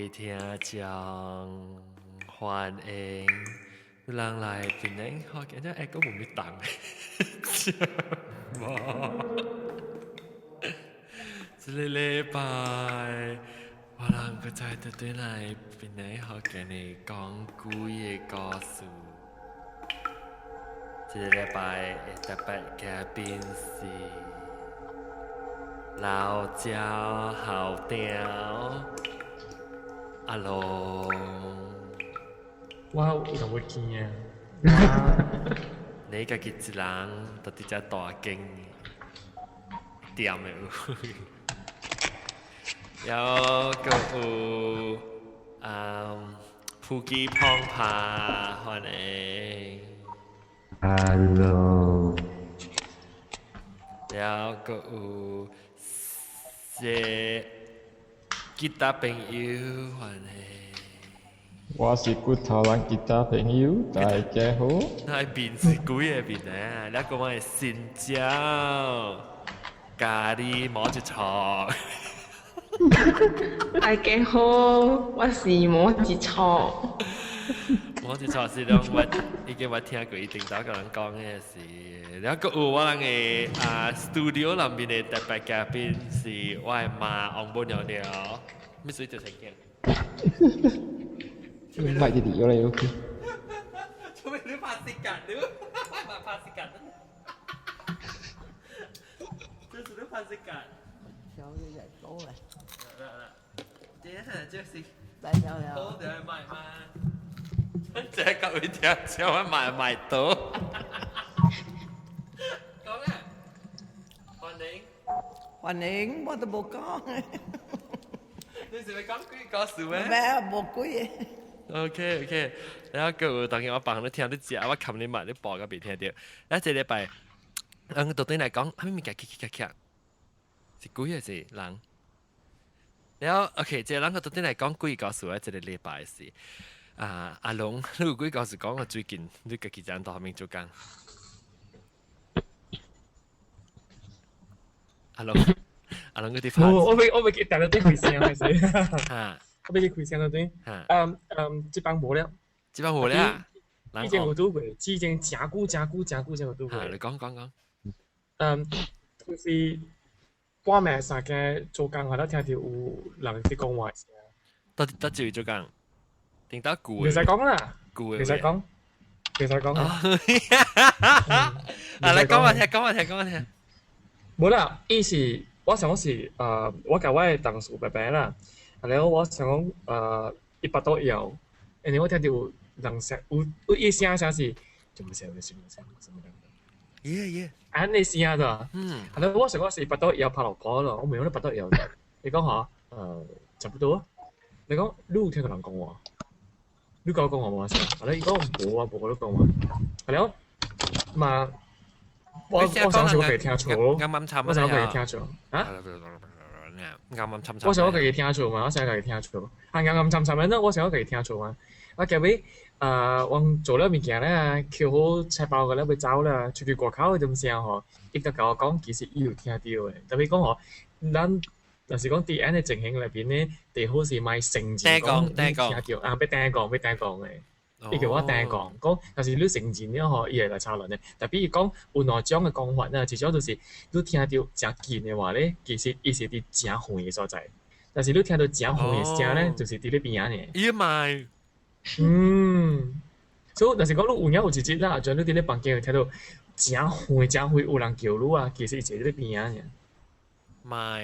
位聽眾，歡迎人來檳城福建，這下個無咪動。無。這个禮拜，我人閣再倒轉來檳城福建的講幾个故事。這个禮拜的特別嘉賓是老鳥校長阿龍。我有淡薄驚啊！你家己一人佇佇遮大間店的有，猶閣有普吉碰拍歡迎。 Hello。猶閣有這吉他朋友歡迎。我是骨頭人吉他朋友，大家好。那面是幾个面啊？你講我係新椒咖喱摩羯座。大家好，我是摩羯座。摩羯座是兩我已經我聽過，一定早個人講的是，然後閣有我人的啊 studio 內面的特別嘉賓是我的媽王母娘娘，咩水就成鏡。唔係弟弟，我嚟 OK。做咩你拍時間你？我嘛拍時間。這是你拍時間。小嘅人多啊。這這是。買了了。好就買嘛。這各位聽眾，我買買到。講啊！歡迎。歡迎，我都無講。你是咪講幾個故事咩？咩？無幾個。 OK OK，然後閣有當然我幫你聽你食，我冚你麥，你播個未聽到。啊，這禮拜，嗯，到底來講，啥物物件？咔咔咔咔，是鬼還是人？然後 OK，這個人到底來講鬼故事啊？這个禮拜是啊，阿龍，你有鬼故事講啊？最近你家己在佗面做工？阿龍，阿龍，佢哋我未記得咗啲開聲係咪？嚇！我俾你開聲咗對。嗯嗯，這班無了。這班無了。以前有拄過，之前誠久誠久誠久才有拄過。你講講講。嗯，就是半暝三更做工，我都聽到有人佇講話聲。佗佗一位做工？頂到舊袂使講啦。舊袂使講，袂使講。啊，來講我聽，講我聽，講我聽。無啦，伊是我想講是，我共我的同事白白啦。然後我想講，伊腹肚枵，因為我聽到有人聲，有有伊聲聲是，做咩聲？咩聲？咩聲？什麼耶耶，按呢聲咋？嗯。然後我想講是腹肚枵拍老婆咯，我問你腹肚枵，你講嚇，差不多。你講你有聽到人講話？你共我講話無聲？然後伊講無啊，無共你講話。然後嘛，我想是我家己聽錯咯，我想我家己聽錯啊。啱啱沉沉。我想我家己聽錯嘛，我想家己聽錯。啊，啱啱沉沉的，我想我家己聽錯嘛。啊，結尾啊，我做了物件咧，抾好菜包個咧，欲走啦，出去外口彼陣聲吼，伊就共我講，其實伊有聽著的。特別講吼，咱若是講佇按呢情形內面咧，最好是莫承認講你聽著，啊，欲等講，欲等講的。伊叫我等講，講若是你承認了吼，伊會來吵亂的。特別伊講有兩種的講法啦，一種就是你聽著誠近的話咧，其實伊是佇誠遠的所在；但是你聽著誠遠的聲咧，就是佇你邊仔爾。伊嘛。嗯，所以若是講你有影有一日啦，陣你佇咧房間有聽到誠遠誠遠有人叫你啊，其實伊就佇你邊仔爾。嘛。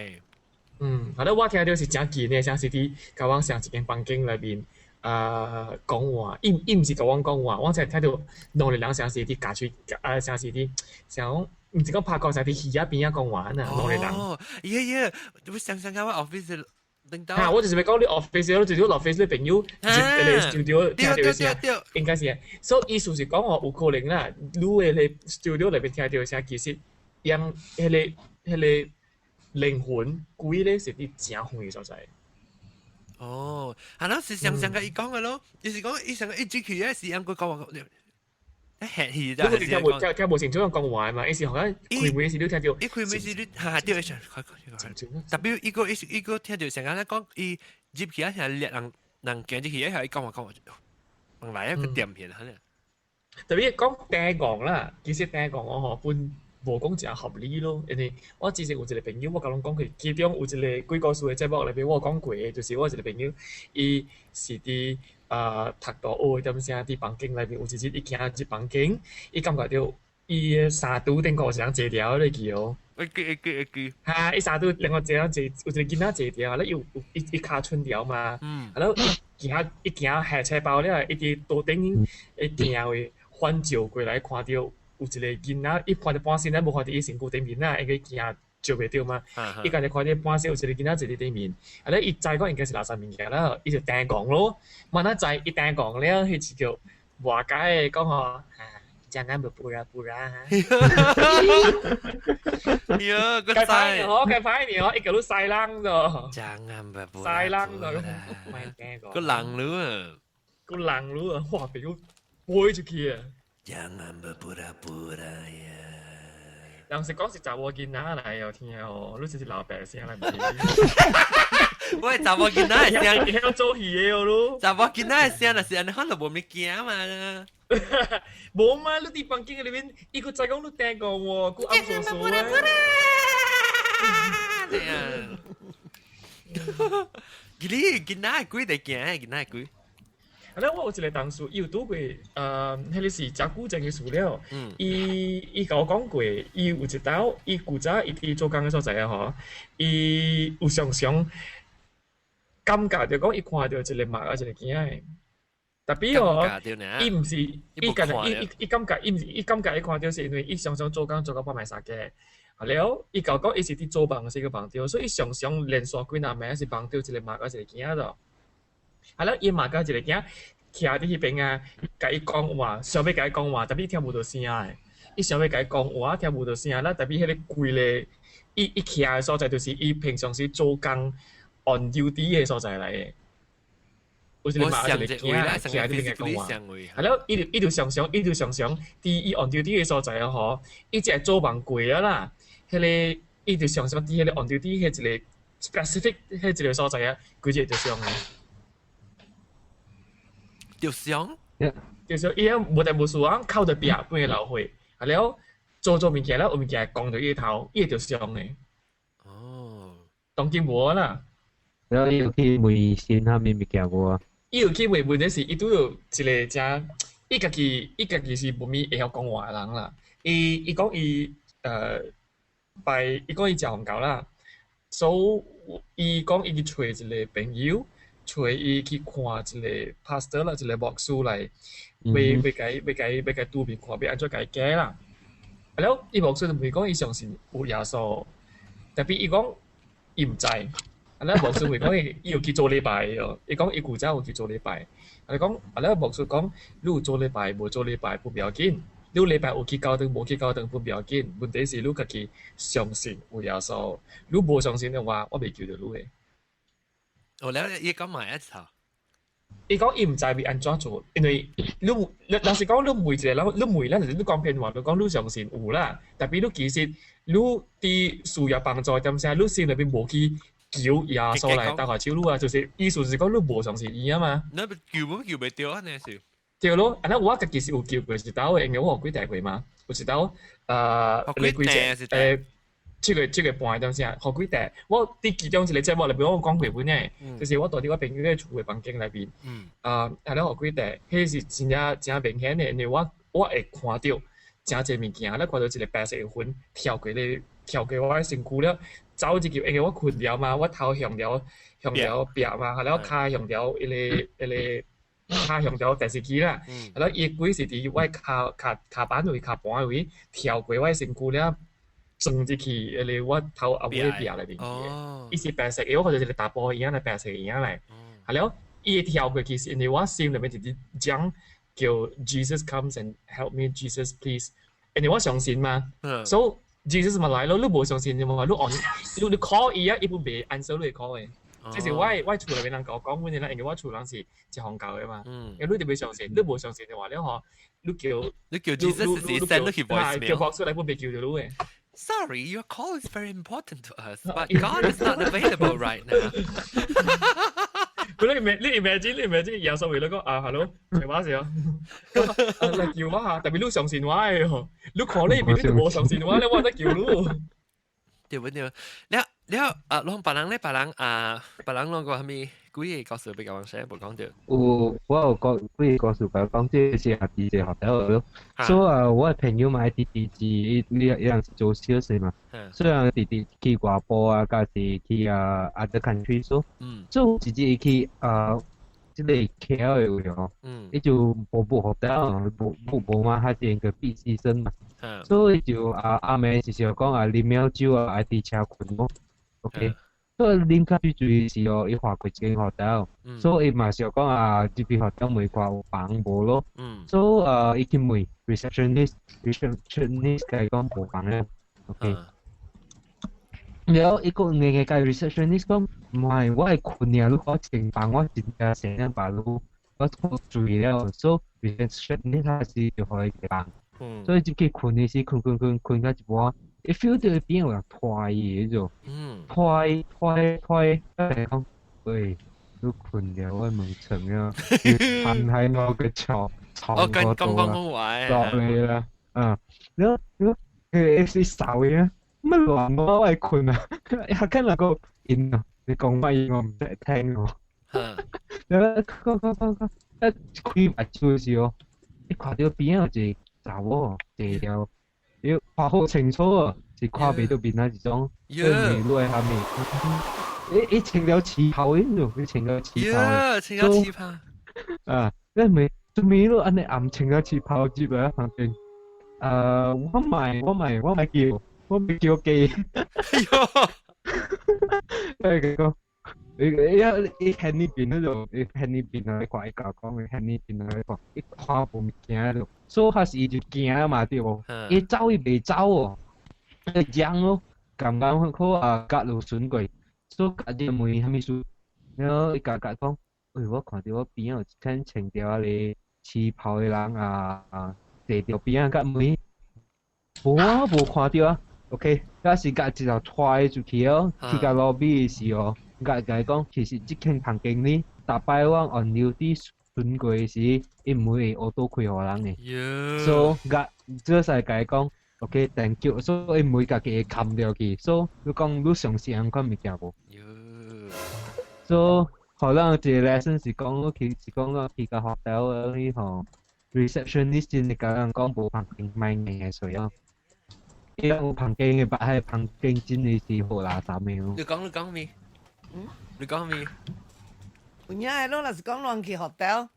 嗯，好咧，我聽著是誠近的聲，是佇共阮上一間房間內面。講話，伊毋是共阮講話，我才聽著兩个人聲是佇咬喙，啊聲是佇像講，毋是講拍鼓，是佇耳仔邊仔講話啊，兩个人。哦，耶耶，我想想看，我 office 領導。嚇，我就是欲講你 office，你就是 office 你朋友，入個 studio 聽著聲，應該是。所以意思是講哦，有可能啦，你的个 studio 內面聽著聲，其實用彼个靈魂鬼咧是佇誠遠的所在。哦，係咯，是上上個伊講嘅咯，伊是講伊上個一進去咧是按佢講話，一吃氣咋？你聽無聽聽無清楚講話嘛？伊是好像開門時你聽著，伊開門時你哈對，快快快，特別伊個伊伊個聽著上個咧講伊入去啊，係掠人人行入去，一係講話講話，人來一個點片可能。特別講聽講啦，其實聽講我嗬本無講誠合理咯，因為我之前有一個朋友，我共攏講過，其中有一個鬼故事的節目內面，我有講過的，就是我有一個朋友，伊是佇讀大學的點聲，佇房間內面有一日，伊行入房間，伊感覺著伊的衫櫥頂個有一人坐牢咧去哦。一句一句一句。哈！伊衫櫥另外坐人坐，有一個囡仔坐牢，咧伊有伊伊尻伸條嘛，啊了伊行伊行下車包了，伊佇桌頂伊行位翻照過來，看著有一個囡仔，伊看著半身，咱無看著伊身軀頂面啦，因為行照袂著嘛。伊家己看著半身有一個囡仔坐佇頂面，啊咧伊知講應該是垃圾物件啦，伊就定講咯。萬仔知伊定講了，彼是叫外界的講吼。Jangan berpura-pura 哈。喲，個該歹呢吼，該歹呢吼，伊叫你西人咯。 Jangan berpura。西人咯，個人嚕啊，個人嚕啊，哇！朋友飛出去啊。 Jangan berpura-pura 呀。人是講是查某囡仔來哦，聽哦，你就是老白聲來。喂，查某囡仔的聲，會曉做戲的哦，你。查某囡仔的聲，若是按呢，可能無物件嘛。無嘛，你佇房間裏面，伊閣知講你聽過喎，閣暗傻傻啊。對啊。佢你囡仔鬼得驚，囡仔鬼。啊！咧我有一個同事，伊有拄過，彼個是誠久前的事了。伊伊共我講過，伊有一道，伊舊早伊佇做工的所在啊吼，伊有常常感覺著講，伊看著一個目仔一個囝的。特別哦，伊毋是，伊家己伊伊伊感覺，伊毋是，伊感覺伊看著是因為伊常常做工做到半暝三更。啊了，伊共我講，伊是佇做夢時去夢著，所以伊常常連續幾若暝是夢著一個目仔一個囝咯。啊了，伊嘛佮一個囝徛佇彼邊啊，共伊講話，想欲共伊講話，但伊聽無著聲的。伊想欲共伊講話，聽無著聲啦。但伊彼個規个，伊伊徛的所在，就是伊平常時做工 on duty 的所在來的。有一個嘛一個囝徛佇邊共講話。啊了，伊就伊就常常，伊就常常佇伊 on duty 的所在啊吼，伊只會做夢過啊啦。彼個伊就常常佇彼個 on duty 彼一個 specific 彼一個所在啊，規日就上的。就上，就是伊啊無代無事啊，靠著壁變流血，啊了做做物件了，有物件講著伊頭，伊會著傷的。哦，當今無啦。了伊有去問神啥物物件無啊？伊有去問，問題是伊拄著一個誠，伊家己伊家己是無物會曉講話的人啦。伊伊講伊拜，伊講伊食紅猴啦，所以伊講伊去揣一個朋友。揣伊去看一個 pastor 啦，一個牧師來，欲欲共欲共欲共拄面看，欲按怎共伊解啦。啊了，伊牧師就問講伊相信有耶穌，tapi 伊講伊毋知。啊了，牧師問講伊伊有去做禮拜哦，伊講伊舊早有去做禮拜。啊，講啊了，牧師講你有做禮拜無做禮拜不要緊，你禮拜有去教堂無去教堂不要緊，問題是你家己相信有耶穌，你無相信的話，我袂救著你的。哦，了伊講埋一頭。伊講伊毋知欲按怎做，因為你你若是講你問一個人，你問咱就是你講騙話，你講你相信有啦，但係你其實你佇需要幫助點聲，你心內面無去求耶穌來搭下手你啊，就是意思是講你無相信伊啊嘛。你求無求袂著啊？呢是。對咯，啊，我家己是有求過一道的，因為我有幾題過嘛，有一道幾題是 7月7月半點聲，予幾題。我佇其中一個節目內面，我有講過本的，就是我蹛佇我朋友的厝的房間內面，啊，啊了予幾題，彼是真正真明顯的，因為我我會看著誠濟物件，咧看著一個白色的雲跳過咧，跳過我的身軀了，走入去，因為我睏著嘛，我頭向著向著壁嘛，啊了跤向著彼個彼個跤向著電視機啦，啊了伊鬼是佇我的跤跤跤板位跤盤位跳過我的身軀了。鑽入去，彼個我頭後尾壁內面去的，伊是白色的，我看著一個查埔的影來，白色的影來。啊了，伊會跳過去是因為我心內面一直講叫 Jesus comes and help me, Jesus please，因為我相信嘛。所以 Jesus 嘛來咯，你無相信就嘛，你按你你 call 伊啊，伊本袂 answer 你 call 的。這是我我厝內面人共我講，阮的啦，因為我厝人是一宗教的嘛。因為你特別相信，你無相信的話，你吼，你叫你叫 Jesus 是 send 去 voicemail，叫牧師來本袂救著你的。 Sorry, your call is very important to us, but God is not available right now. 你 imagine 耶穌為你講啊，hello，係話事啊？嚟叫我下，特別你相信我嘅，你看你邊你都無相信我，你我得叫你。對不對？了了啊，攏別人咧，別人啊，別人攏個啥物幾個故事比較寫無講到。有，我有講幾個故事，講這是下啲隻學校咯。所以啊，我的朋友嘛，弟弟是伊伊人是做 sales 嘛，所以弟弟去外埔啊，加是去啊 other country 所，所以一日伊去啊，這個 KL 的位哦，伊就無 book hotel，無無無嘛，還是一個 peak season 嘛，所以就啊暗暝是想講啊，啉了酒啊，愛佇車睏咯，OK。所以啉較最注是哦，伊劃過一間 hotel，所以伊嘛想講啊，這邊 hotel 問看有房無咯，所以啊，伊去問 receptionist，receptionist 共伊講無房咧，OK。然後伊個硬硬共 receptionist 講，唔係，我會睏啊，你看一間房我真正成日把你我醉了，所以 receptionist 還是就予伊一個房，所以入去睏的時，睏睏睏睏到一半，伊 feel 到邊有人拖伊迄種，拖伊拖伊拖伊，講，喂，你睏著我門床啊，瞓喺我嘅床床嗰度啊，落嚟啦，啊，你你佢是掃嘅，乜亂我愛睏啊，一跟那個因啊，你講乜嘢我唔識聽喎，你講講講講，一開目睭時哦，你看到邊有一個查某坐了，你看好清楚啊，是看袂到面啊一種，佢面落下面，伊伊穿了旗袍的，伊穿了旗袍，穿了旗袍，啊，你咪做咩咯？按呢暗穿了旗袍入來房間，我買我買我買叫，我沒叫雞，哎喲，誒講。伊伊伊喺呢邊嗰度，伊喺呢邊啊！你看伊教講，伊喺呢邊啊！你看伊看無物件咯，所以還是伊就驚嘛對無？伊走伊袂走哦，伊驚咯，感覺好啊，隔路巡過，所以隔日問啥物事，然後伊甲甲講，喂，我看到我邊有一間穿著啊個旗袍的人啊，坐佇邊仔甲問，無啊，無看到啊，OK，嗰時甲一條拖伊出去哦，去到路邊的時候。共伊講，其實這間房間呢，逐擺我 on duty 巡過時，伊毋會 auto 開予人的。所以共這使共伊講，OK，thank you。所以伊門家己會冚掉去。所以你講你相信按款物件無？所以可能一個 lesson 是講，去是講去到 hotel 去吼，receptionist 真係共人講無房間莫硬硬睡哦。伊有房間的，但係房間真係是好垃圾的哦。你講你講咩？嗯，你講咩？有影的，你若是講亂去 hotel，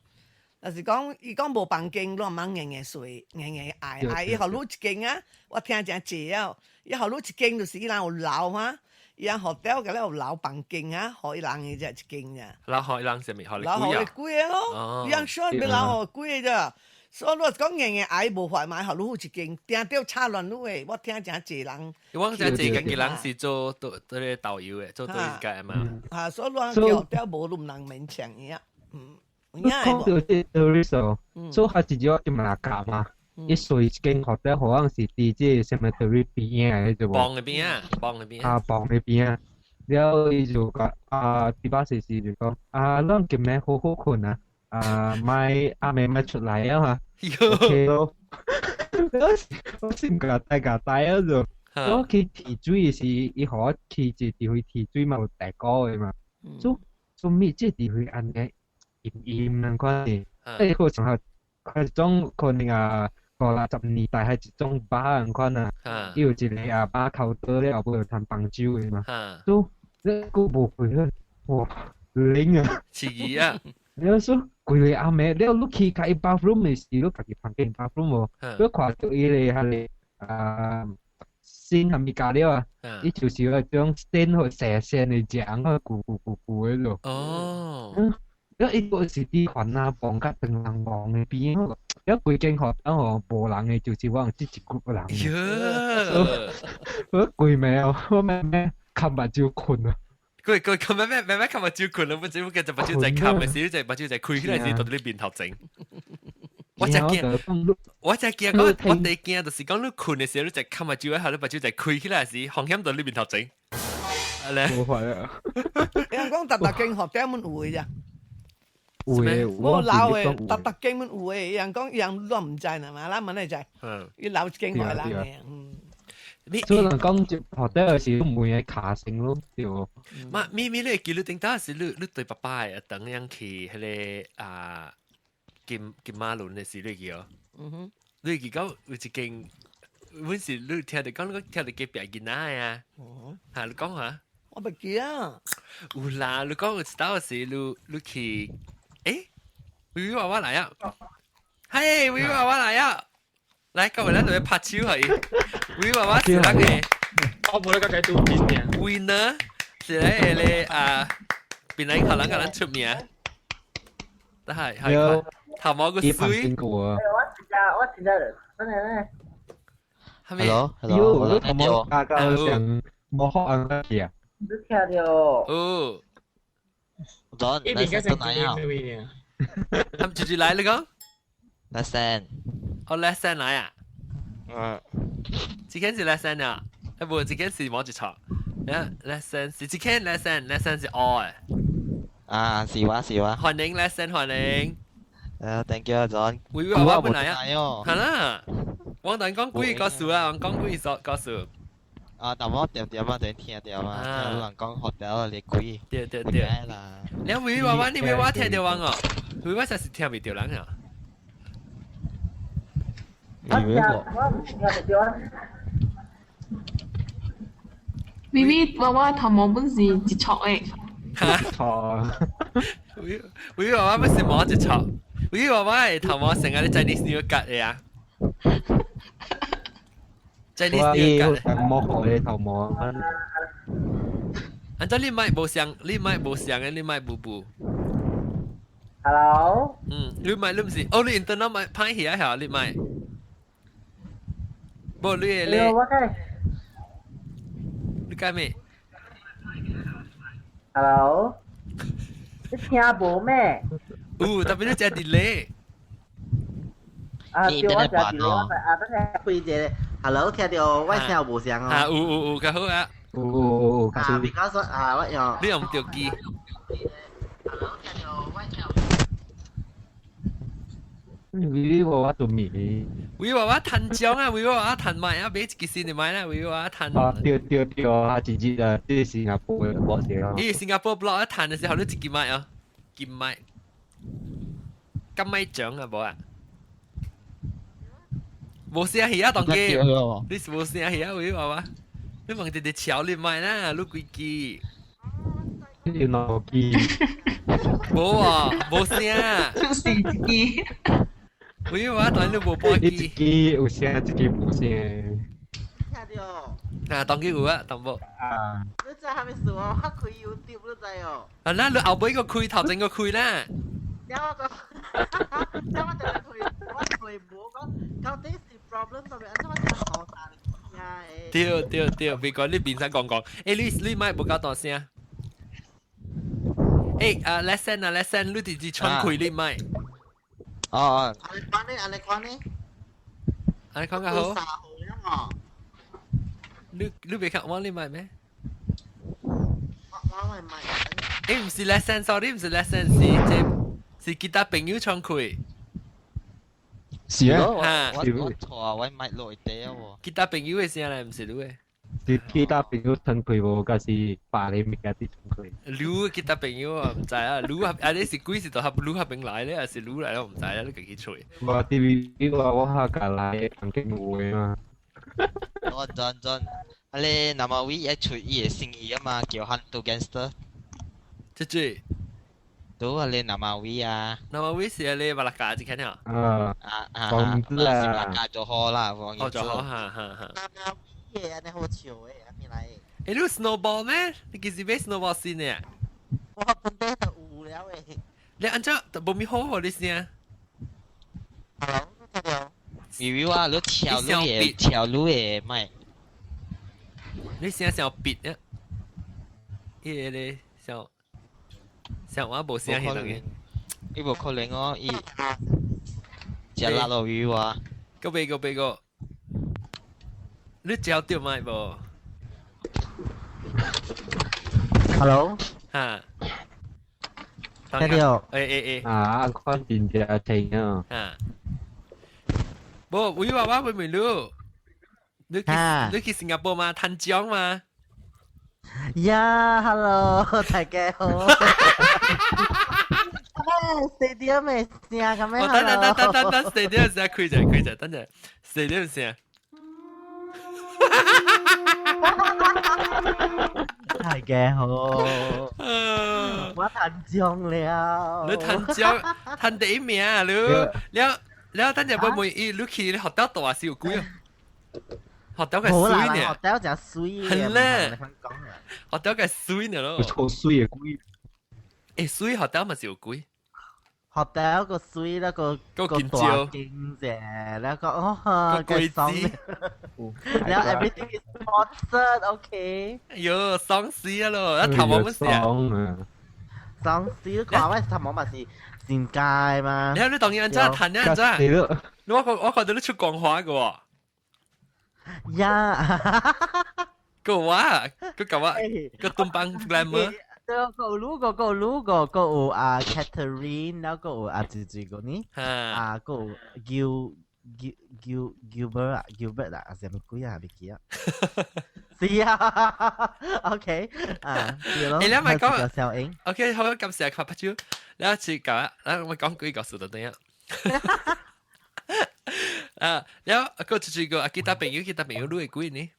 若是講伊講無房間，你毋通硬硬睡，硬硬挨挨，伊予你一間啊，我聽誠濟啊，伊予你一間就是伊人有留哈，伊人 hotel 共你有留房間啊，予伊人的才一間咋。留予伊人啥物？予你留予你幾個咯？伊人說欲留予幾個咋？所以你講硬硬挨無法嘛，予你好一間，定著吵亂你的。我聽誠濟人。我誠濟家己人是做做做個導遊的，做導遊界嘛。啊，所以你去 hotel 無，你毋通勉強伊啊。嗯。講到這 tourist 哦，所以較一少去馬六甲嘛，伊睡一間 hotel 可能是佇這個 cemetery 邊仔的，對無？傍的邊仔，傍的邊啊，傍的邊仔。了伊就講啊，第八時時就講啊，咱今暝好好睏啊，啊，莫暗暝莫出來啊嚇。OK 咯。我先共大家帶啊就，我去提水時，伊予我去一地方提水嘛有大個的嘛，做做咩這地方按呢陰陰按款的，誒，好像係一種可能啊五六十年代係一種吧按款啊，伊有一個啊吧口桌了後尾有通放酒的嘛，做你閣無開哇，靈啊！刺激啊！你說規個暗暝，了你去共伊 bathroom 的時，你家己房間 bathroom 無？你看到伊個彼個啊線還物件了啊，伊就是迄種線或射線的漿，個咕咕咕咕的咯。哦。了伊個是佇番仔傍較長人望的邊，了規間學校吼無人的，就是我這一 group 人。我規暝哦，我慢慢冚目睭睏啊。佢佢佢咩咩咩咩冚目睭睏啦，不知不覺就目睭在冚的時，就目睭在開起來時，到你面頭前。我就驚，我就驚，我我第驚就是講你睏的時候，你在冚目睭一下，你目睭在開起來時，風險到你面頭前。無法啊！人講逐逐間學店滿有的咋？有嘅，我老嘅，逐逐間阮有嘅，人講人攏毋知啦嘛，咱問你知，伊留一間予人嘅，嗯。所以人講接學得有時都唔會係卡性咯，對無？嘛，咪咪你記錄頂當時你對爸爸嘅等樣去彼个啊金金馬倫嘅時你記哦？嗯哼，你記講有一間，阮是你聽著講，你聽著隔壁囡仔啊，嚇你講下。我袂記啊。有啦，你講有一當時你去，欸，微微娃娃來啊！嘿，微微娃娃來啊！來，各位咱就要拍手予伊。微娃娃是咱的，我無咧個計拄邊嘅。 winner 是咧咧啊，邊來可能個人出名。但係係頭毛個水。我真正我真正真係咧。 Hello hello，我頭毛加加上冇學硬嘅啊。你聽到？哦。咗，呢邊嘅成幾啊？他們直接來了講。 Lesson。哦，lesson 來啊。嗯。這間是 lesson 啊，哎不，這間是冇一錯。啊，lesson 是這間 lesson，lesson 是 all 嘅。啊，是話是話。歡迎 lesson，歡迎。誒，thank you 啊，John。會話我本來啊，係啦。我等講幾個數啊，我講幾個個數。啊，但我點點啊，等聽到啊，聽有人講學到你鬼。對對對。啦。你會話我，你會話聽到我哦？會話實是聽袂到人啊。我聽我唔聽得到啊。微微娃娃頭毛本是一撮的。錯。微微娃娃不是毛一撮，微娃娃的頭毛成個你 Chinese New Year 割的啊。Chinese New Year 割。毛學的頭毛。按照你麥無相，你麥無相的，你麥無布。 Hello。嗯，你麥你毋是，哦，你 internet 麥歹起啊，你麥。無你的咧。我睇。你講咩？Hello。你聽無咩？有，特別你食 delay。啊，對，我食 delay，我啊，等下開一個。 Hello，聽到我聲無聲哦。啊，有有有，較好啊。有有有，啊，比較說啊，我用。你用著機。 Hello，聽到我聲。微娃娃做面。微娃娃趁獎啊！微娃娃趁賣啊！買一支新的買啦！微娃娃趁。啊，對對對啊，真真啊，這是新加坡的 blog 啊。咦，新加坡 blog 一趁的時候，你一支買啊，金麥，金麥獎啊，無啊？無聲戲啊，當機，你是無聲戲啊，微娃娃？你問直直敲你買啦，你幾支？你兩支。無啊，無聲。是一支。微娃娃當你無半支。一支有聲，一支無聲。聽到。啊，當機有啊，當無。啊。你知蝦米事哦？我開 YouTube 你知哦。啊，那你後尾個開頭前個開啦。了我講，了我就開，我開無講，到底是 problem 特別，按怎我聽好大聲的。對對對，別講你邊使講講，欸，你麥無夠大聲。欸，啊，lesson 啊，lesson，你直接穿開你麥。哦哦。按呢款呢？按呢款呢？按呢款較好。三號了哦。你別看我你麥咩？我我麥。欸，毋是 lesson，sorry，毋是 lesson，是這是其他朋友唱開。是啊，我我錯啊，我麥落地啊喎。其他朋友的聲來，毋是你的。是其他朋友唱開無，還是別个物件佇唱開？你其他朋友啊，毋知啊，你啊你是幾時就合你合邊來咧，還是你來我毋知啊，你家己揣。我佇我我下家來環境有的嘛。我真真，啊你那麼位一出伊的生意啊嘛，叫 Hantu Gangster。這這。都啊你那麼位啊。那麼位是你馬來加這間啊？啊啊啊，房子啊，是馬來加就好啦，哦就好，哈哈哈。那麼位的，按呢好笑的，按呢來。欸，你有 snowball 咩？你幾時買 snowball 先呢？我本底就有了的。你按怎無咪好好你聲？ Hello，聽到？微微話你跳你的跳你的麥。你聲像別啊？伊個咧像像我無聲彼個。伊無可能哦，伊食辣落魚話。個別個別個，你嚼著麥無？Hello。哈。聽到。誒誒誒。啊，看真正清啊。啊。無，我話我會問你，你去你去新加坡嘛？趁獎嘛？呀，hello，大家好。stadium 嘅聲咁樣。等等等等等等，stadium 聲開者開者，等陣 stadium 聲。大家好，我趁獎了。你趁獎，趁第一名啊！你了了，等陣會問伊，你去學校大是有幾啊？學校嘅水呢？學校就水。係咧，學校嘅水呢咯。好水嘅鬼。誒，水學校咪是有鬼。學校個水那個個大景啫，那個哦個爽。然後 everything is sponsored，OK。哎喲，爽死啊咯！一頭毛乜事啊？爽死！看我頭毛嘛是善街嘛。你你當然真係彈一真係。我我覺得你出講話嘅喎。呀！個話，個舊話，個東邦 glamour。對，個有個個有個個有啊 Catherine，然後個有啊姐姐個呢，啊個有 Gil Gil Gil Gilbert 啊 Gilbert 啊，係咪鬼啊？未記啊。是啊，OK 啊，對咯。你咪講小英。 OK，好，今時係拍照，你一次講啊，我講幾個事就得啦。啊，然後個就是個啊，其他朋友，其他朋友你會幾呢？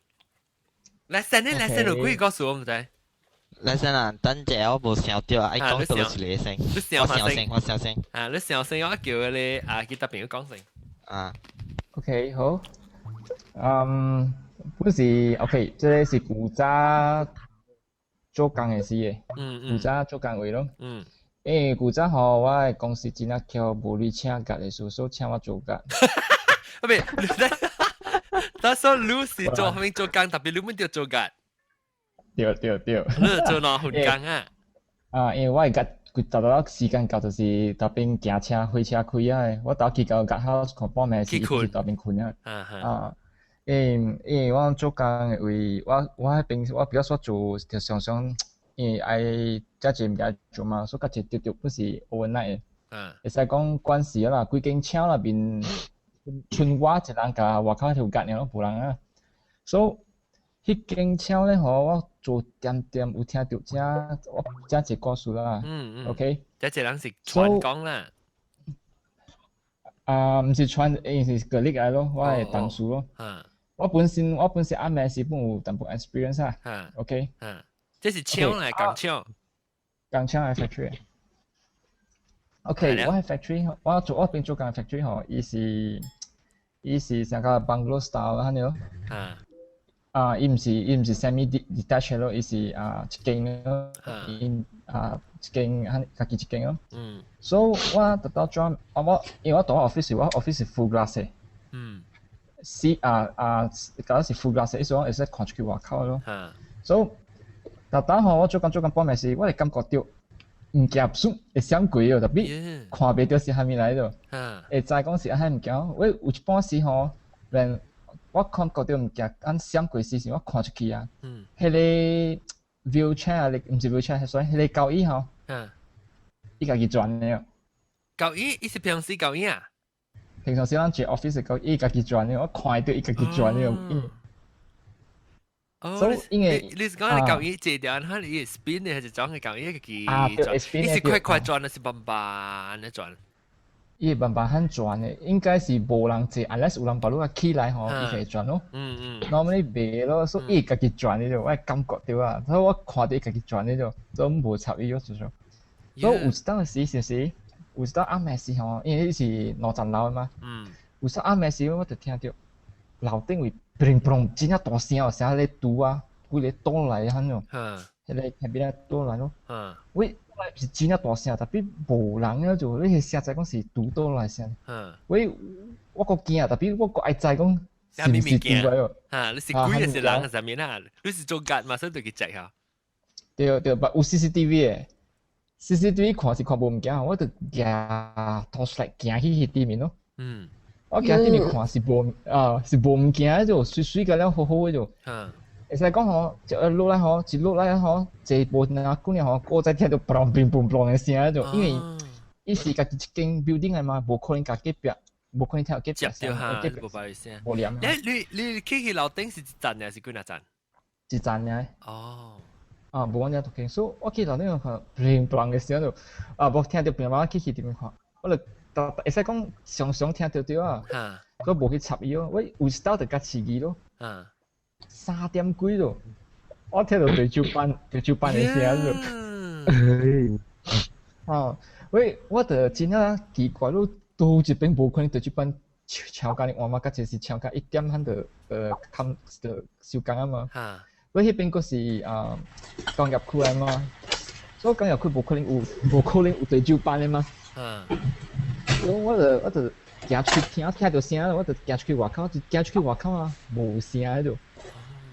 來先呢，來先有幾個事我唔知。來先啊，等陣我無想到啊，愛講到是你先，你想我先，我想先。啊，你想先，我叫你啊，其他朋友講先。啊，OK 好，嗯，本是 OK，這個是古早做工的時的，古早做工位咯。因為古早吼，我的公司真正巧無你請假的事，所以請我做假。唔係，但係你是做後面做工，特別你唔著做假。對對對。你做哪份工啊？啊，因為我會甲規逐逐時間到，就是特邊行車、火車開啊，我頭去到學校看半暝是去特邊困啊。啊，因為因為我做工的位，我我彼邊我比較少做，就常常因為愛遮濟物件做嘛，所以較濟直直不是 overnight 的。會使講關係啦，規間廠內面，剩我一人共外口條夾爾，攏無人啊。所以彼間廠咧吼，我做點點有聽著遮，我遮一個故事啦。OK。這一人是傳講啦。啊，毋是傳，因為是個例來咯，我的同事咯。我本身我本身暗暝時本有淡薄 experience 啊。OK。嗯，這是廠來工廠。工廠的 factory。OK，我喺 factory，我做我邊做工 factory 吼，伊是伊是成個 bungalow style 安尼咯。啊，伊毋是伊毋是 semi detached 咯，伊是啊一間咯，伊啊一間家己一間咯。所以我特到轉，啊我因為我佇我 office，我 office 是 full glass 的。是啊啊，假是 full glass 的，意思講會使看出去外口咯。所以特當吼，我做工做工半暝時，我會感覺到物件嗖會閃過哦，特別看袂著是啥物來著。會知講是按物件，我有一半時吼，連我感覺到物件按閃過時時，我看出去啊，彼個 wheelchair 啊，毋是 wheelchair，所以彼個交椅吼，伊家己轉的。交椅，伊是平時交椅啊？平常時咱坐 office 交椅，伊家己轉的，我看著伊家己轉的。哦，因為你是講你交椅坐掉，佢伊 spin 的，還是講佢交椅家己轉？伊是快快轉，還是慢慢的轉？伊慢慢很轉的，應該是無人坐，unless 有人把你起來吼，伊會轉咯。Normally 袂咯，所以伊家己轉的就，我感覺到啊，所以我看著伊家己轉的就，所以無插伊咯，就說。所以有一當時是是，有一當暗暝時吼，因為伊是兩層樓的嘛。有時暗暝時我就聽著樓頂位砰砰真正大聲哦，聲咧拄啊，規个倒來按樣。彼個下邊咧倒來咯。喂，是真正大聲，特別無人了就，你彼聲知講是拄倒來聲。喂，我閣驚啊，特別我閣愛知講是毋是拄來哦。啊，你是鬼還是人啥物啦？你是做賊嘛，所以就去 check 下。對對，但有 CCTV 的，CCTV 看是看無物件，我就舉 torchlight 行去彼對面咯。我行對面看是無啊，是無物件，就媠媠個了好好的就。會使講吼，就一落來吼，一落來吼，坐無那久呢吼，閣再聽到砰砰砰砰的聲就，因為伊是家己一間 building 來嘛，無可能共隔壁，無可能聽到隔壁聲，接到哈，無白聲。無連。你去樓頂是一層還是幾若層？一層爾。哦。啊，無講遮讀經，所以我去樓頂看，砰砰的聲就，啊，無聽到邊我去佇邊看，我就會使講常常聽到對啊，所以無去插伊咯，我有時兜就較刺激咯。3點幾咯，我聽到地酒班地酒班的聲咯。啊，喂，我就真正奇怪，你倒一邊無可能地酒班超工的換嘛，甲一是超工1點漢就冚就收工啊嘛。喂，彼邊閣是啊工業區來嘛，所以工業區無可能有地酒班的嘛。所以我就行出去聽，聽到聲，我就行出去外口，就行出去外口啊，無聲彼度。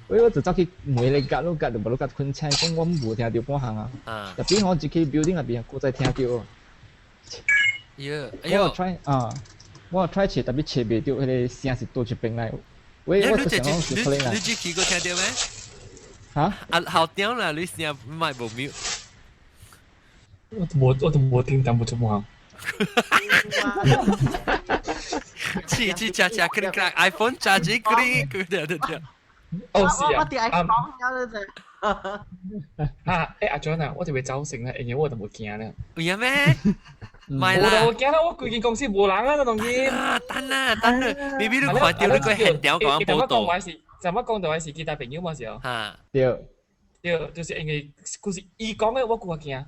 所以我就走去門咧夾咯，夾就無咯夾困醒，講我無聽到半項啊。特別我入去 building 內邊，閣再聽到。我 try 啊，我 try 揣，特別揣袂著，彼个聲是佗一邊來。喂，我就想講是可能。你去過聽到咩？嚇？啊，後點啦，你聲咪無 mute。我都無聽淡薄仔半項。去去加加，克里克 iPhone 加幾克里，對對對。哦，是啊。我啲 iPhone 了啫。啊，阿 John 啊，我就會走成啦，因為我就無驚啦。有影咩？唔係啦。我就驚啦，我規間公司無人啊，當今。啊，等啦等啦，明明你看到你個現場講報道。怎麼講就係是其他朋友嘛是哦。嚇。對。對，就是因為就是伊講的，我較驚。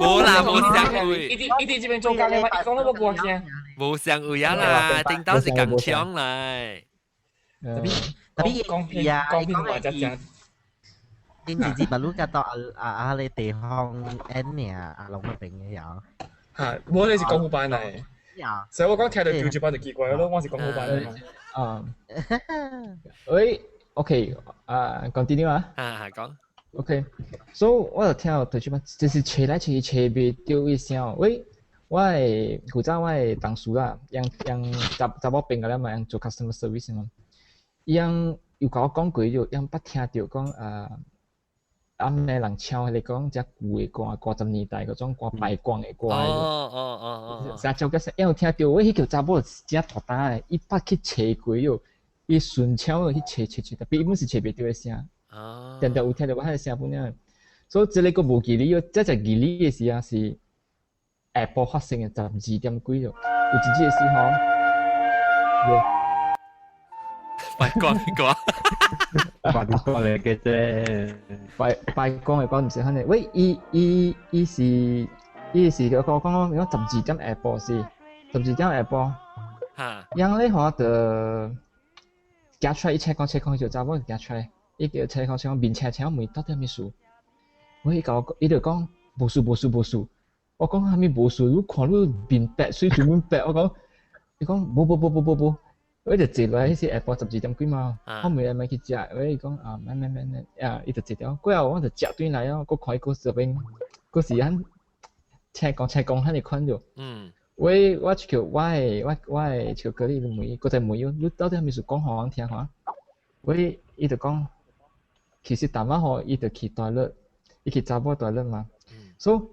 無啦，無相位。伊佇這邊做工的嘛，伊講了我較驚。無相位啊啦，頂到是共槍來。特別特別講片講片話就正。電視節目攏甲到啊啊啊！你地方 N 爾啊，龍嗰邊嘅有。嚇，我你是廣府版嚟。所以我講聽到潮州版就奇怪咯，我是廣府版嚟嘛。啊。喂，OK，啊，continue 啊。啊，講。 OK，so 我就聽到台主班，就是揣來揣去揣袂著伊聲。喂，我的負責我的同事啦，𪜶𪜶查查某變個了嘛，𪜶做 customer service 嘛。伊𪜶有共我講過就，𪜶捌聽著講啊，暗暝人唱彼個講遮舊的歌，50年代嗰種歌拜光的歌。成照個聲，𪜶有聽著，我彼個查某真大膽的，伊捌去揣過喲，伊順暢去揣揣揣，特別伊本是揣袂著的聲。定定有聽著我彼個聲本爾，所以這个閣無記哩，這只記哩的時啊是下晡發生的12點幾喲，有一日時吼，拜光的歌，拜光的歌啫，拜拜光的歌毋是按呢，喂，伊是我講講，講十二點下晡是十二點下晡，𪜶咧吼就行出來，伊車講車講就查某行出來。伊叫車講車講面車車問到底啥物事？我伊共我伊就講無事無事無事。我講啥物無事？你看你面白水做阮白。我講伊講無無無無無無。我就坐落來，彼時下晡12點幾嘛，我問伊欲去食，我伊講啊免免免免，啊伊就坐掉。過後我就食轉來哦，閣看伊閣這邊，閣是按車講車講彼个款著。我就叫我的笑哥你問伊，閣再問伊，你到底啥物事講予阮聽看？我伊就講。其實逐擺吼，伊就去 toilet，伊去查某 toilet 嘛。所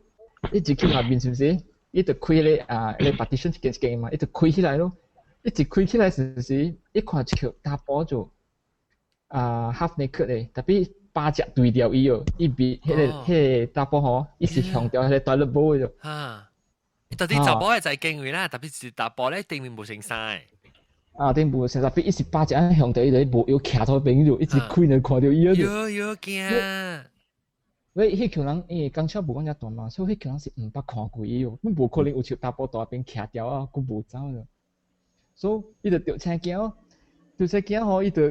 以伊入去內面是毋是？伊就開彼个啊，彼个 partition 一間一間嘛，伊就開起來咯。伊一開起來是毋是？伊看一個查埔就啊 half naked 的，特別巴掌對著伊哦，伊比彼个查埔吼，伊是向著彼个 toilet bowl 的。哈！到底查埔係在敬位啦，特別是查埔咧頂面無穿衫。啊，頂無穿，特別伊是巴掌向著伊就無腰徛佇邊就一直開就看著伊啊。喲喲驚！喂，彼群人因為工廠無講遮大嘛，所以彼群人是毋捌看過伊哦，無可能有像查埔佇邊徛牢啊，閣無走了。所以伊就著青驚，著青驚吼，伊就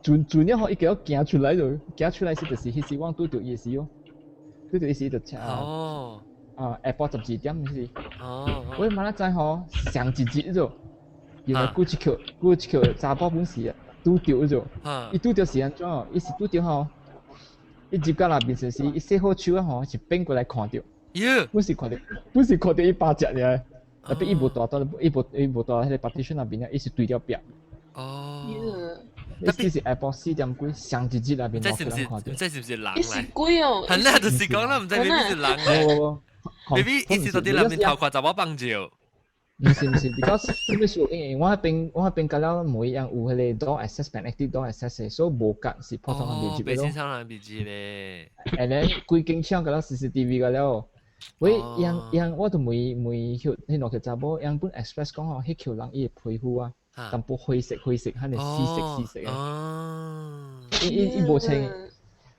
轉轉了吼，伊叫我行出來就行出來時就是彼時我拄著伊的時哦，拄著伊時就請哦，啊下晡12點彼時，哦，我明仔載吼上一日就，原來過一曲過一曲查埔本是拄著就，伊拄著是按怎？伊是拄著吼。伊入到內面就是，伊洗好手啊吼，是變過來看著，本是看著伊巴掌爾，特別伊無蹛佇，伊無蹛佇彼个 partition 內面啊，伊是對著壁。哦。你是下晡4點幾，上一日內面這是唔是？這是唔是人伊是鬼哦！係啦，就是講啦，唔知 maybe 是人咧。 maybe 伊是到底內面頭看查某放照。唔是唔是，because 咩事？因為我彼邊甲了每樣有彼个 door access 變 active door access 的，所以無隔是普通人袂入咯。普通人袂入咧。 And then 規間廠甲了 CCTV 甲了，喂，樣樣我就問問彼彼兩個查某，樣本 express 講吼，彼群人伊的皮膚啊，淡薄灰色灰色，彼个死色死色的。伊伊伊無穿，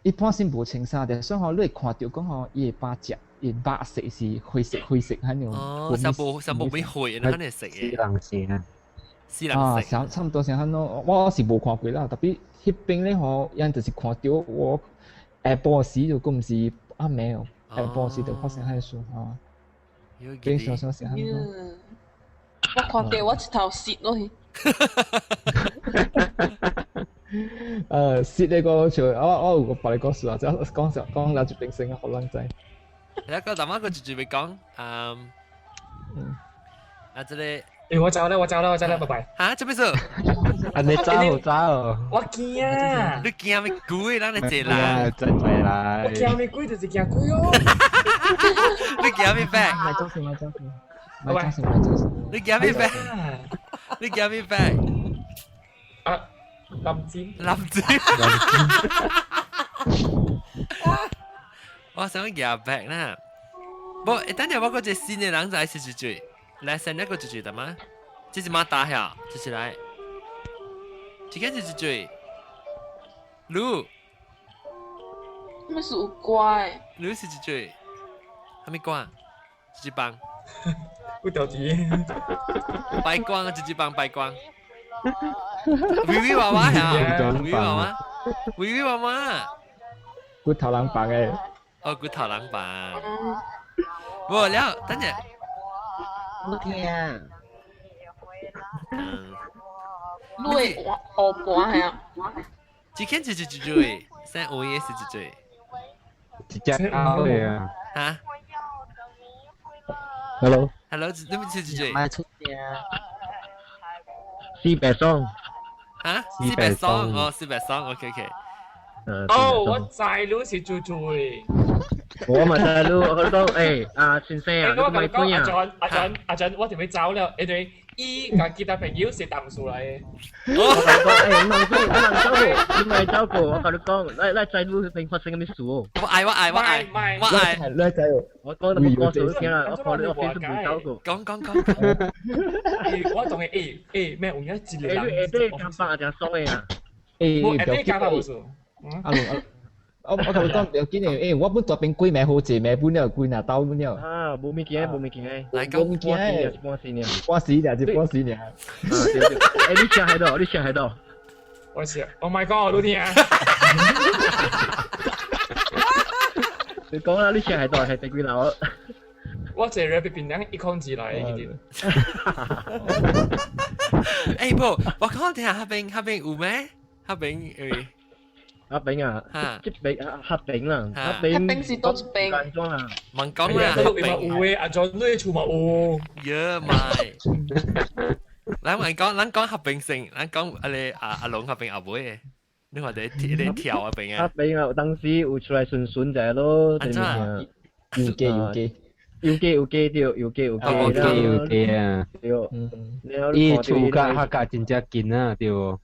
伊本身無穿衫的，所以吼你會看著講吼，伊的把隻。伊白色是灰色灰色，彼樣。哦，上無上無咩灰，彼個色嘅。死人色啊！死人色。啊，差唔多是按怎，我是無看過啦。特別彼邊咧吼，𪜶就是看著我下晡時就閣毋是暗暝哦，下晡時就發生彼事吼。變常常是按怎。我看著我一頭蝕落去。蝕呢個像我有個別個故事啊，就講講了一邊先，予人知。一個大媽個就準備講，嗯，啊，這個，欸，我走啦，我走啦，我走啦，拜拜。嚇，做咩事？啊，你走走。我驚啊！你驚咩鬼？咱嚟坐啦。真係啦。我驚咩鬼？就是驚鬼哦。你驚咩病？買走先，買走先，買走先，買走先。你驚咩病？你驚咩病？啊，林子。林子。我想夾白啦，無，等陣我嗰隻新的人仔是一嘴，來生一個一嘴的嗎？這是馬打下，這是來，這個是一嘴，滷，咩是有怪？滷是一嘴，啥物歌？一支棒，有條魚，白光，一支棒白光，微微娃娃呀，微微娃娃，微微娃娃，骨頭人棒的。哦，骨頭人棒。無了，等陣。冇聽。嗯。你會學盤係啊？這間是一嘴，三五也是一嘴。一隻狗的啊。嚇？Hello。 Hello，你們是一嘴？賣出聲。四百雙。嚇？四百雙哦，四百雙，OK OK。哦，我知你是做做。我嘛知你，我講誒，阿先生啊，你咪鬼啊！阿俊，阿俊，阿俊，我準備走了，因為伊佮其他朋友是同事來的。我同你講，誒，你莫走，你莫走過，你莫走過，我佮你講，來來知你彼邊發生啥物事哦。我愛我愛我愛我愛，你知哦。我講你冇講數聽啦，我看你我 Facebook 走過。講講講。我仲係誒誒咩？有影一個人。誒，你下底感覺真爽的啊！誒，我下底感覺無數。阿龍阿，我同你講，不要緊的，欸，我本大邊鬼名好濟，名本了鬼若兜本了。啊，無物件，無物件。來講，無物件，半死爾，半死爾，就半死爾。欸，你聲喺度？你聲喺度？我是，Oh my God，你聽。你講啦，你聲喺度係第幾樓？我坐入邊兩一空字來的，其實。欸，無，我講聽彼邊彼邊有咩？彼邊誒。黑餅啊，這邊黑餅啦，黑餅是佗一邊？安怎啦？問講啦，黑餅嘛有的，阿陣你厝嘛有。耶咪，咱問講，咱講黑餅先，咱講阿你阿阿龍黑餅阿妹的，你話佇咧跳彼邊啊？黑餅啊，當時有出來順順者咯，安怎？有機有機。有機有機對，有機有機有機有機啊！對，伊厝佮客家真正近啊，對無？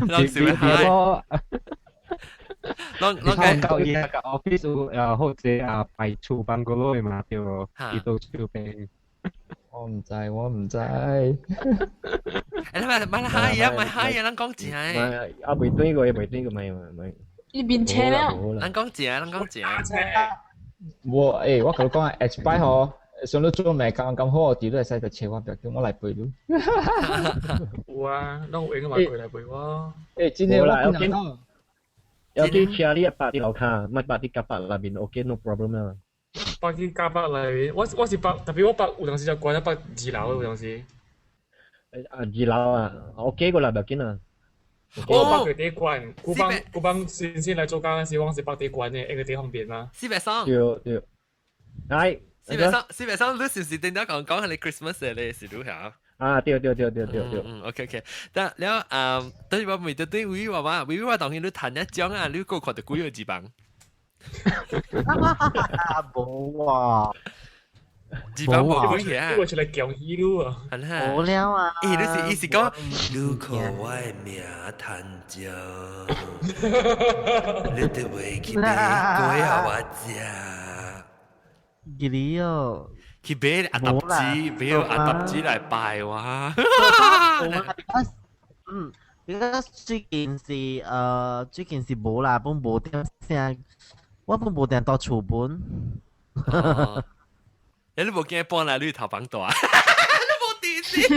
攏是欲嗨，攏攏到伊個 office 有好濟啊排厝辦公樓的嘛，對無？伊都厝邊。我毋知，我毋知。欸，你莫莫嗨啊，莫嗨啊，咱講正的。啊，未轉過，未轉過，莫莫。伊面青了。咱講正，咱講正。我欸，我共你講啊，下一擺吼，上你做糜剛剛好，佇你會使就揣我，不要緊，我來陪你。有啊，攏有閒嘛過來陪我。欸，真的，我見到。要去車你泊佇樓跤，莫泊佇甲北內面，OK，no problem 啦。泊佇甲北內面，我我是泊，特別我泊有當時就慣咗泊二樓有當時。啊，二樓啊，OK 過啦，不要緊啦。我泊佢底關，古幫古幫先先來做工時，我是泊底關的，一個底方便嘛。四百三。對對。來。四百三，四百三，你是唔是頂頭講講係你 Christmas 的咧？是如何？啊，對對對對對對。嗯，OK OK。但了啊，等於我問到對位話嘛，位話當然你彈一張啊，你個看到幾個字房？無啊。字房無鬼啊！我出來強起你啊！無了啊！咦，你是意思講，你看我的名彈將，你都袂去買粿予我食。記你哦。去買阿達子，買阿達子來拜我。嗯，比較最近是最近是無啦，本無點聲，我本無點到厝本。你無驚搬來你頭房大？你無電視。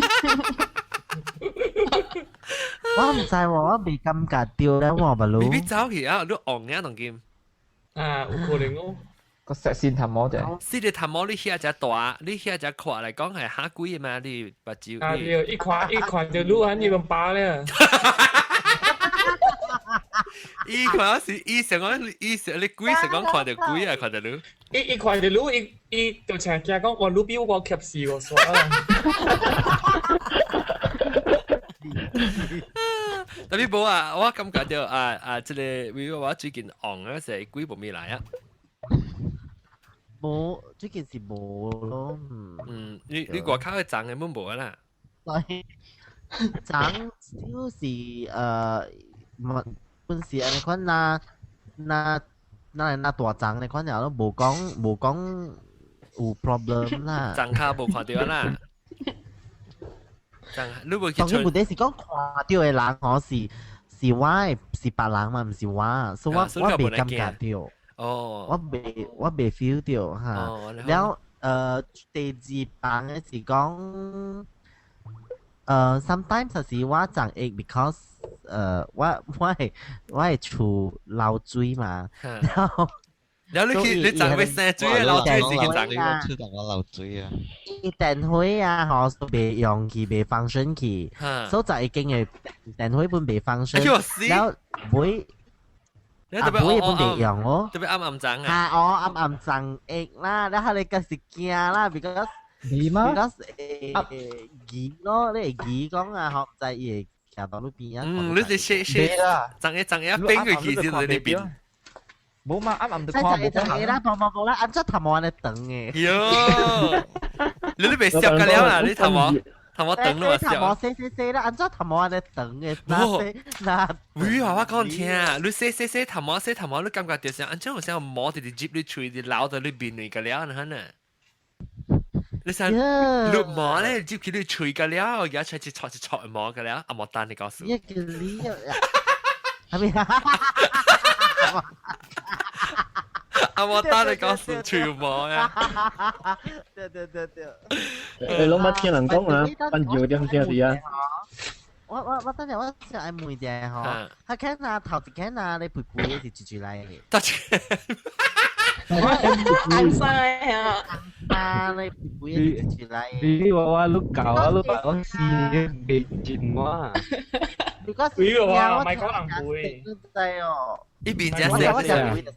我毋知喎，我未感覺到咧，我咪你走去啊？你戇嘅當今。啊，有可能哦。個石線頭毛啫。四個頭毛你遐只大，你遐只闊來講係嚇鬼嘛？你目睭。啊對，一看一看就愈按你們巴咧。伊看是伊想講，伊想你鬼想講看到鬼啊，看到你。伊伊看到你，伊伊就成驚講，哇，你比我夾死我煞啦。特別無啊，我感覺到啊啊，這個為我最近紅啊，是鬼無咪來啊。無，最近是無咯。嗯，你你外口嘅長嘅本無啊啦。對，長就是本是按呢款那那那那大長呢款了咯，無講無講有 problem 啦。長卡無看到啦。長你無去。當然問題是講看到的人吼是是我的，是別人嘛，毋是我，所以我我袂感覺到。哦。我袂我袂 feel 到哈。了第二房的是講。Sometimes 是我長會 because 我我會我會厝漏水嘛，然後然後你去你長會生水啊，漏水是去長啊，厝長我漏水啊。伊電火啊，吼，袂用去，袂 function 去，所以就已經嘅電火本袂 function，然後尾啊尾本袂用哦，特別暗暗長啊，嚇哦暗暗長會啦，然後你更是驚啦，because 你嗎？ because 會記咯，你會記講啊，學在伊會行到路邊啊。嗯，你是寫寫長一長一變過去先在你邊。冇嘛，啱啱就看冇可能啦，冇冇冇啦，按照頭毛安尼長嘅。喲，你都未笑個了啊！你頭毛頭毛長咯，頭毛細細細啦，按照頭毛安尼長嘅，那那。喂，我講聽，你細細細頭毛細頭毛，你感覺就是按照有啥毛直直入你喙，直流到你面內個了，你看呢？你想綠毛咧，入去你喙個了，而家出去戳一戳毛個了，阿毛丹你告訴。一個理由，係咪？阿毛丹你告訴喙毛呀？對對對對。你攏捌聽人講啊，奔尿點聲是啊？我我我等陣我想愛問一下吼，他看啊頭一看啊，你肥肥的是住住來的。安塞啊！啊，你肥肥的是住住來的。你話我你教我你話我試未進我。你講肥嘅話，唔係講人肥。知哦。一邊只食。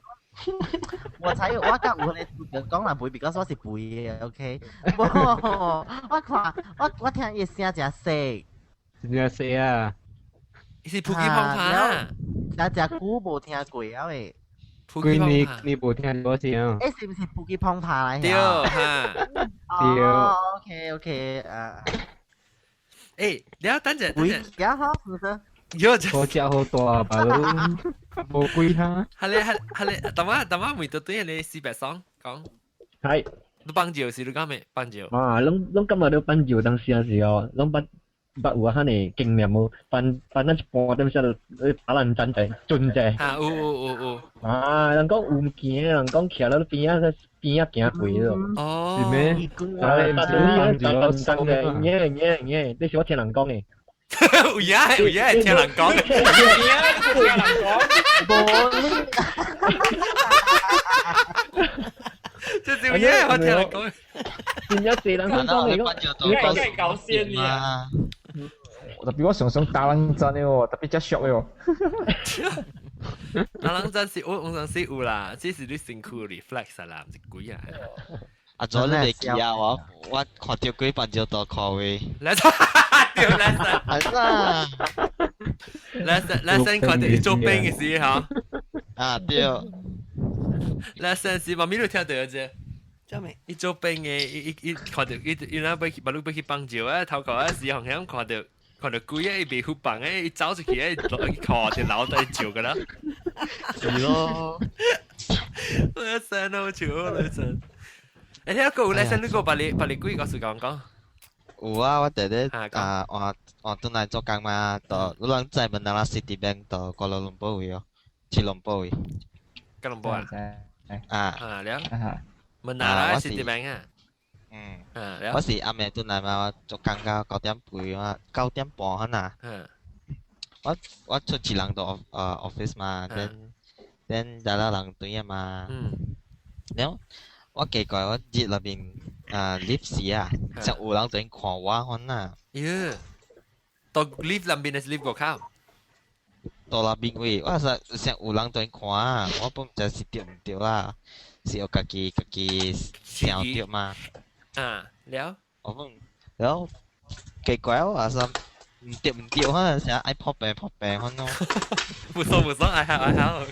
我才我甲有咧講人肥，because 我是肥的，OK。無，我看我我聽伊聲誠細。真正細啊！是普吉方法。誠誠久無聽過啊喂。幾年你無聽過聲？欸，是毋是普吉方法來？對哈。對。哦，OK OK，啊。欸，你要等陣，等陣。幾好，是不是？我食好大吧都，無鬼哈。係咧係係咧，等下等下問到對你四百雙講。係。你幫酒是你講咩？幫酒。啊，攏攏感覺你幫酒當時啊是哦，攏捌捌有哈呢經驗無？放放咱一半點時就打人真濟，盡濟。啊，有有有有。啊，人講有物件，人講徛咧邊仔邊仔行過咯。哦。是咩？啊，打打真濟，耶耶耶，這是我聽人講的。有影有影聽人講。有影聽人講。無。這是有影我聽人講。真正濟人講的講，你係搞笑你啊！特別我常常打冷戰的喎，特別只俗的喎。打冷戰是我我想是有啦，這是你身軀 reflex 啦，毋是鬼啊。阿祖你袂記啊？我看到鬼辦照大看位。來，對，來生。係啦。來生來生看到伊做兵嘅時候。啊對。來生時媽咪都聽到啫。做咩？伊做兵嘅，伊伊伊看到伊伊那欲去，馬路欲去幫照啊，頭殼啊時紅響看到看到鬼啊，伊袂好放誒，伊走出去誒，落去看就樓底照㗎啦。是咯。來生好笑，來生。誒，你個來生你個把你把你鬼個時間講。有啊，我弟弟啊，我我轉來做工嘛，到你人知問啦，Citibank 到哥倫布位哦，吉隆坡位。吉隆坡啊？啊。啊，了。問哪啦？Citibank 啊？嗯。啊，了。我是暗暝轉來嘛，我做工到9點半啊，9點半可能。嗯。我出一人到office 嘛，then then 有啦人對啊嘛。嗯。了，我奇怪我入內面啊 lift 時啊，像有人在看我款啊。耶！到 lift 內面還是 lift 外口？到內面位，我實像有人在看啊，我本毋知是對毋對啦，是我家己家己想對嘛。啊，了。我本了奇怪我話說毋對毋對，可能成愛破病破病款咯。唔爽唔爽，愛好愛好。啊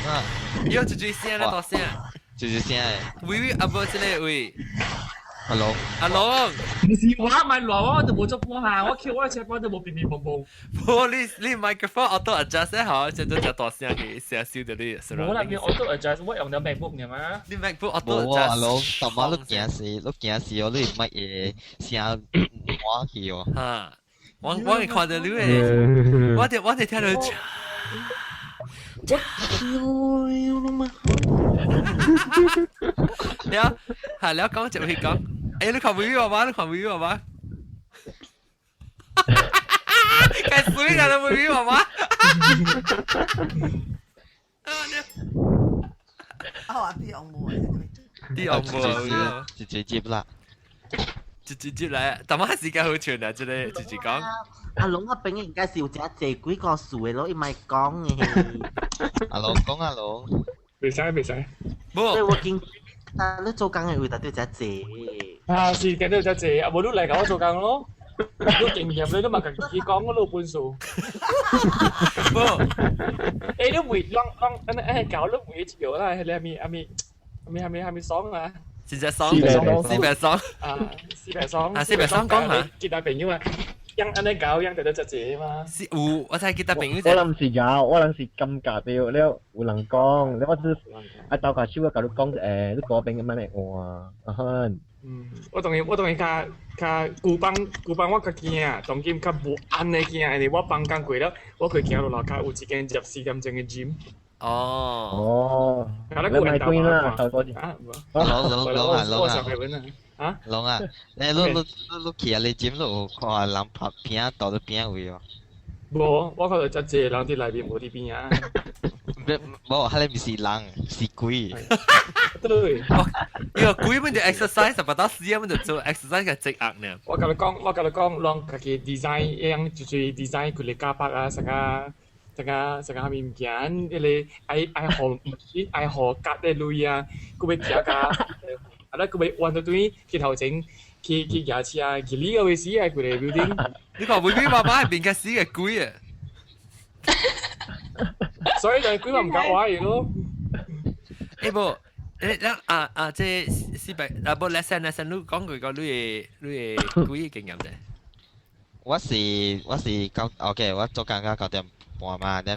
啥？要一句聲咧，大聲。一句聲的。喂喂，阿伯這個位。阿龍。阿龍。唔是我咪來，我就冇做波下，我叫我車波都冇變變蹦蹦。無你你 microphone auto adjust 好，就都就大聲去，聲收到你。冇啦，叫 auto adjust，我用咗 MacBook 嘅嘛。你 MacBook auto 冇啊，阿龍，頭馬你驚死，你驚死哦，你咪會聲滿去哦。嚇！我會看到你誒，我就聽到。了，係了講就會講，誒你看微微爸爸，你看微微爸爸，該死啦！你微微爸爸，啊，啲紅毛，啲紅毛，直接接啦，直接接來，但係時間好長啊，這個直接講。阿龍個餅應該是有真濟幾個數的咯，伊咪講嘅。阿龍講阿龍，袂使袂使。無。所以我見，但你做工的位頭對真濟。啊，是見到真濟，啊無你來共我做工咯。你經驗你都嘛家己講我老本事。無。欸，你會啷啷，按呢按呢搞你會一條啦，彼個啥物啥物啥物啥物爽啊？四隻爽，四百爽。啊，四百爽。啊，四百爽講下。其他朋友啊。樣按呢搞，樣就得一個嘛。是有，我睇其他朋友。我諗是有，我諗是感覺到了有人講，了我只啊鬥下手啊，共你講你嗰邊咁樣來換，啊哼。嗯，我當然我當然較較舊房舊房我較驚，當今較無按呢驚，因為我放工過了，我去行落樓跤有一間24點鐘的 gym。哦。哦。你咪關啦，頭嗰啊，龍龍龍啊龍啊。啊？龍啊！你你你你去啊？你尖你有看人拍片倒佇邊位哦？無，我看到遮濟人佇內面，無佇邊啊。無，彼個毋是人，是鬼。對。伊個鬼們就 exercise，不到死啊！們就做 exercise 個積壓呢。我共你講，我共你講，攏家己 design 一樣，就是 design 規個家拍啊，啥個。啥個啥個啥物物件，彼個愛愛予毋是愛予夾的鐳啊，閣欲行甲。啊！咱閣欲彎到對去頭前去去騎車，去你個位死啊！規個 building，你看微微媽媽係變個死個鬼啊！所以就鬼嘛毋敢話伊咯。欸無，欸咱啊啊，這四百啊無，來先來先，你講過個你的你的鬼經驗者。我是九 OK，我做工到9點半嘛，then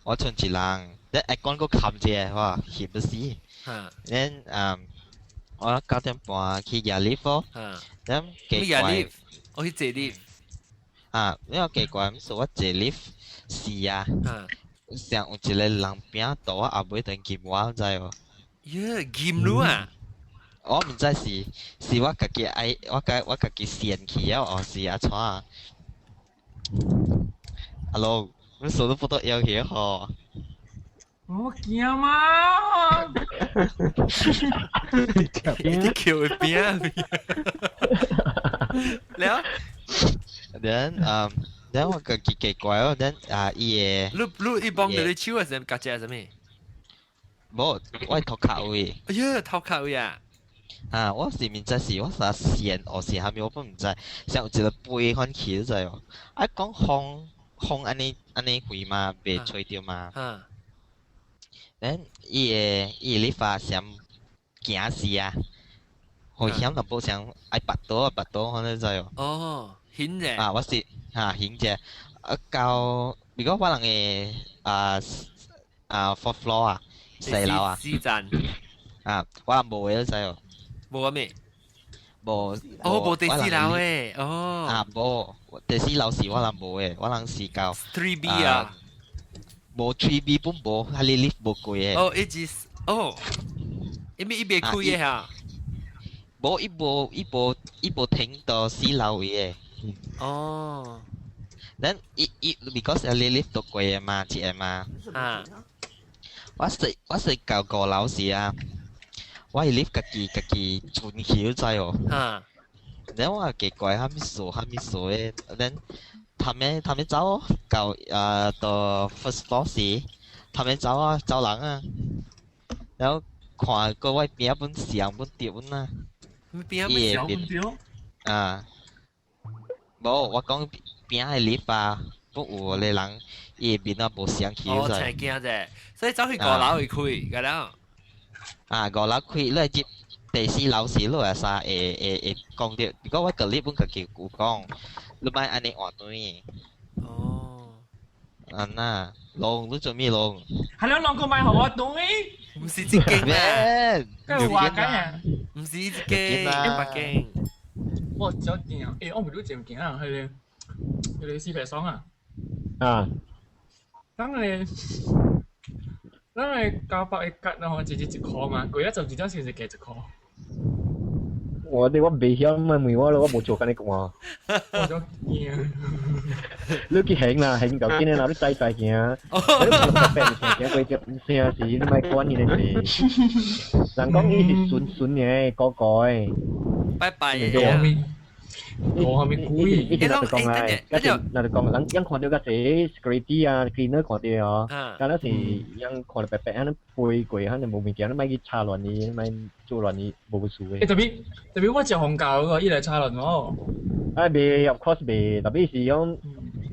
我剩一人，then 會講閣冚一個，哇，翕到死。then 我9點半去夜 lift 咯，咁奇怪，我去坐 lift。啊，因為奇怪，毋是我坐 lift 是啊，上有一個人邊倒我後尾等撳我，知無？耶，撳你啊！我毋知是是我家己愛，我家己跣去啊，抑是按怎啊？阿龍，你手都不到腰去吼。我驚嘛！你叫佢邊？了。 Then then 我家己奇怪哦，then 啊伊個你你伊幫到你手係啥？夾只係啥物？無，我頭殼位。哎呀，頭殼位啊！啊，我是毋知是我啥線，或是啥物，我本毋知。像有一個杯款起咗哦。啊，講風風按呢按呢飛嘛，袂吹著嘛。啊。咱伊個伊個理髮閃驚死啊！好險淡薄像愛拔刀啊，拔刀，可能知哦。哦，顯者。啊，我是啊顯者啊到，如果我人個啊啊 fourth floor 啊，四樓啊。四層。啊，我人無嘅，你知哦。無啊咩？無。哦，無第四樓誒，哦。啊，無，第四樓是我人無嘅，我人是到。 3B 啊。無 3B 本無，係你 lift 無過嘅。哦，一直哦，因為伊袂開嘅嚇。無，伊無，伊無，伊無停到四樓位嘅。哦。咱伊伊，because 你 lift 都過嘅嘛，一個嘛。啊。我是到五樓時啊，我係 lift 家己家己存起知哦。啊。然後我奇怪，啥物事啥物事嘅，咱他們走到啊到 first floor 時，他們走啊走人啊，然後看個我邊本上本掉本啊。邊本上本掉？啊，無，我講邊係 lift 啊，不有個人伊面啊無上去。哦，真驚啫，所以走去五樓會開，個了。啊，五樓開，你入第四樓時，你會使會會會講著。如果我個 lift 本家己有講，你莫按呢換轉。哦。啊那，龍你做咩龍？係兩兩個咪好我懂唔是這間咩？跟話緊啊！唔是這間，北京。我走見啊！誒，我唔都見見啊，係你你四皮爽啊！啊！等你等你900一吉啊！我直接一箍嘛，佢一就二張先是幾一箍。我哋我未曉咪問我咯，我冇做緊你講。我想見。你去行啦，行就見啦，你仔仔行。你病行過只聲是，你咪管伊的事。人講伊是順順嘅，個個嘅。拜拜。我係咪故意？以前就講啦，跟住嗱就講，人人看到個這 security 啊，cleaner 看到哦，敢若是人看到白白，安尼飛過，可能無物件，你莫去插亂伊，莫做亂伊，無事的。欸，特別特別我食紅膠個，伊來插亂我。啊，袂，of course 袂，特別是講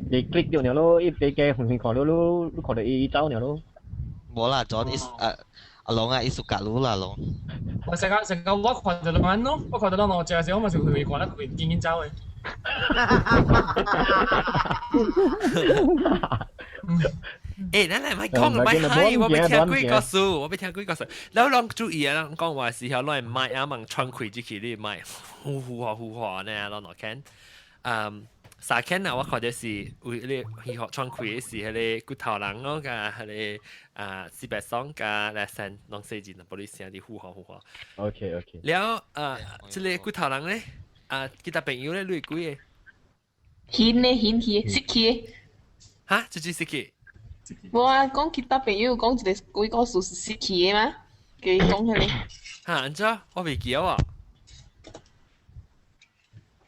袂 click 到爾咯，伊飛機遠遠看到你，你看到伊走爾咯。無啦，昨伊啊阿龍啊，伊屬隔路啦龍。我成個成個我看到兩咯，我看到兩我食時，我嘛是會看得佢緊緊走的。欸，咱來莫講，莫嗨，我欲聽鬼故事，我欲聽鬼故事。然後攏注意啊，攏講話時候攏會麥啊，問穿開入去，你麥呼呼話呼話呢，攏落看。嗯，三間啊，我看到是有迄個戲學穿開的是彼個骨頭人咯，佮彼個啊四百雙佮來三攏細字，玻璃聲佇呼呼呼呼。 OK OK。了啊，這個骨頭人咧，啊，其他朋友咧，你幾個？顯咧顯去，識去。哈，這隻識去。無啊，講其他朋友講一個鬼故事是識去的嗎？叫伊講彼個。哈，按怎？我袂記啊。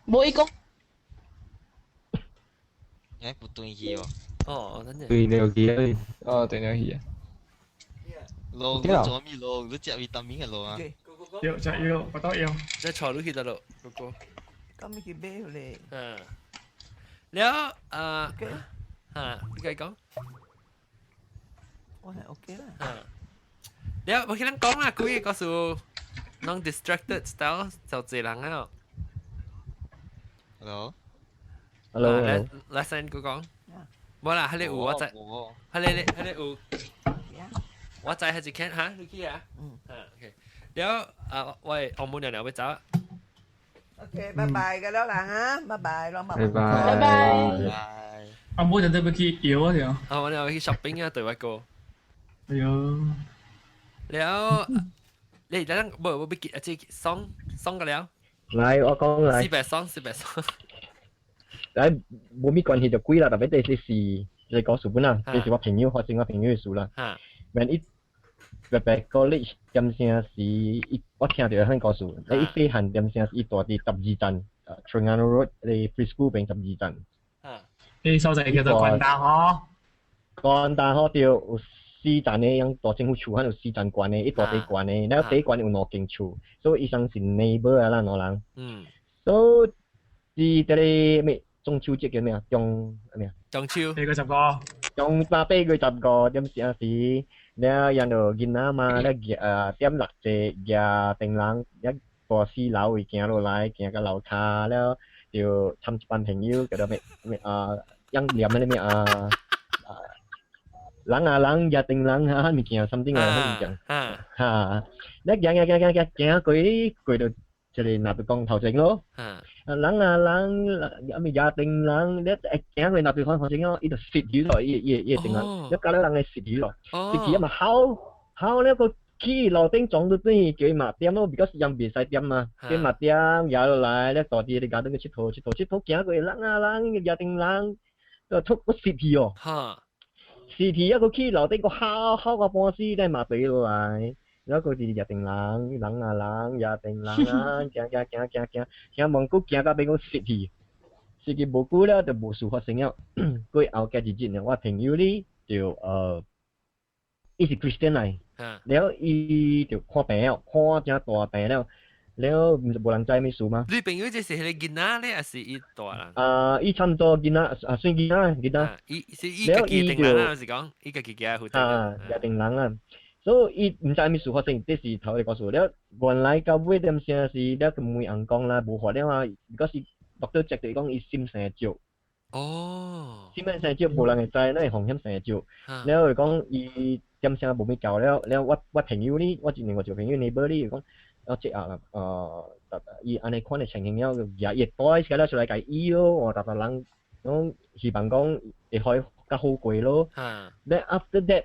無伊講。欸，不對去哦。哦，真對了去，哦，對了去。龍，你做咩龍？你食維他命的龍啊？要食藥，我都要。再坐落去得咯，哥哥。咁咪去買咧。嗯。了啊，嚇，你繼講。我係 OK 啦。嗯。了，我聽人講啦，幾個故事，攏 distracted style 就濟人啊。 Hello。 Hello。來來，先哥講。無啦，彼個有我知，彼個彼個有。我知係一間嚇，你去啊？嗯。啊 OK。了啊，我澳門娘娘欲走。 OK，拜拜，個老人啊，拜拜，老媽。拜拜。拜拜。阿妹就得去搖啊條。啊，我哋去 shopping 啊，對我哥。哎呦。了，你等無無欲記啊？這爽爽個了。來，我講來。四百爽，四百爽。來，無咩關係就貴啦，特別這是這個故事本啊，這是我朋友發生我朋友的事啦。when 伊白白 college 點聲是，伊我聽著彼故事，伊細漢點聲是伊住佇12站，Terengganu Road 咧 preschool 邊12站。呢所在叫做關大河。關大河對，有四層的，樣大政府厝，喺度四層懸的，一大地懸的，然後底懸有兩間厝，所以伊算是 neighbor 啊啦，兩人。所以是這個咩中秋節叫咩啊？中咩啊？中秋。8月15。中8月15點時時，了人就囡仔嘛，了點六隻舉燈籠，一過四樓位行落來，行到樓跤了，就參一班朋友叫做咩咩啊，樣念嗰啲咩啊啊，人啊人舉燈籠啊，物件 something 啊，物件，哈，你行行行行行行過過到一個拿督公頭前咯，啊人啊人，啊咪舉燈籠，你一行過拿督公頭前咯，伊就蝕去咯，伊伊伊燈籠，你搞到人會蝕去咯，蝕去啊嘛好好了個。去樓頂撞到轉，叫伊嘛點咯，because 人袂使點嘛，叫嘛點，舉落來，咧大啲你家等去𨑨迌佚佗佚佗行過人啊人，舉燈籠，就出個蝕去哦。蝕去啊！佢去樓頂個敲敲個半死，咧嘛對落來，然後佢是舉燈籠，人啊人，舉燈籠啊，行行行行行，行無久行到變講蝕去，蝕去無久了就無事發生了。過後過一日呢，我朋友呢就伊是 Christian 來。了伊就看病了，看誠大病了，了毋是無人知咩事嗎？你朋友這是彼個囡仔咧，還是伊大人？啊，伊差毋多囡仔，啊算囡仔，囡仔。伊是伊家己定人啊，是講伊家己家負責。啊，家定人啊，所以伊毋知咩事發生，這是頭一個故事。了原來到尾點聲是了去問翁講啦，無法了啊，如果是 doctor check 就講伊心生石。哦。心生石無人會知，咱會風險生石。了就講伊。點聲無咩教了，了我我朋友呢，我另外一個朋友 neighbor 呢，講，我這啊，伊按呢款的情形了，舉伊袋起來出來共醫咯，哦，逐逐人講希望講會可以較好過咯。Then after that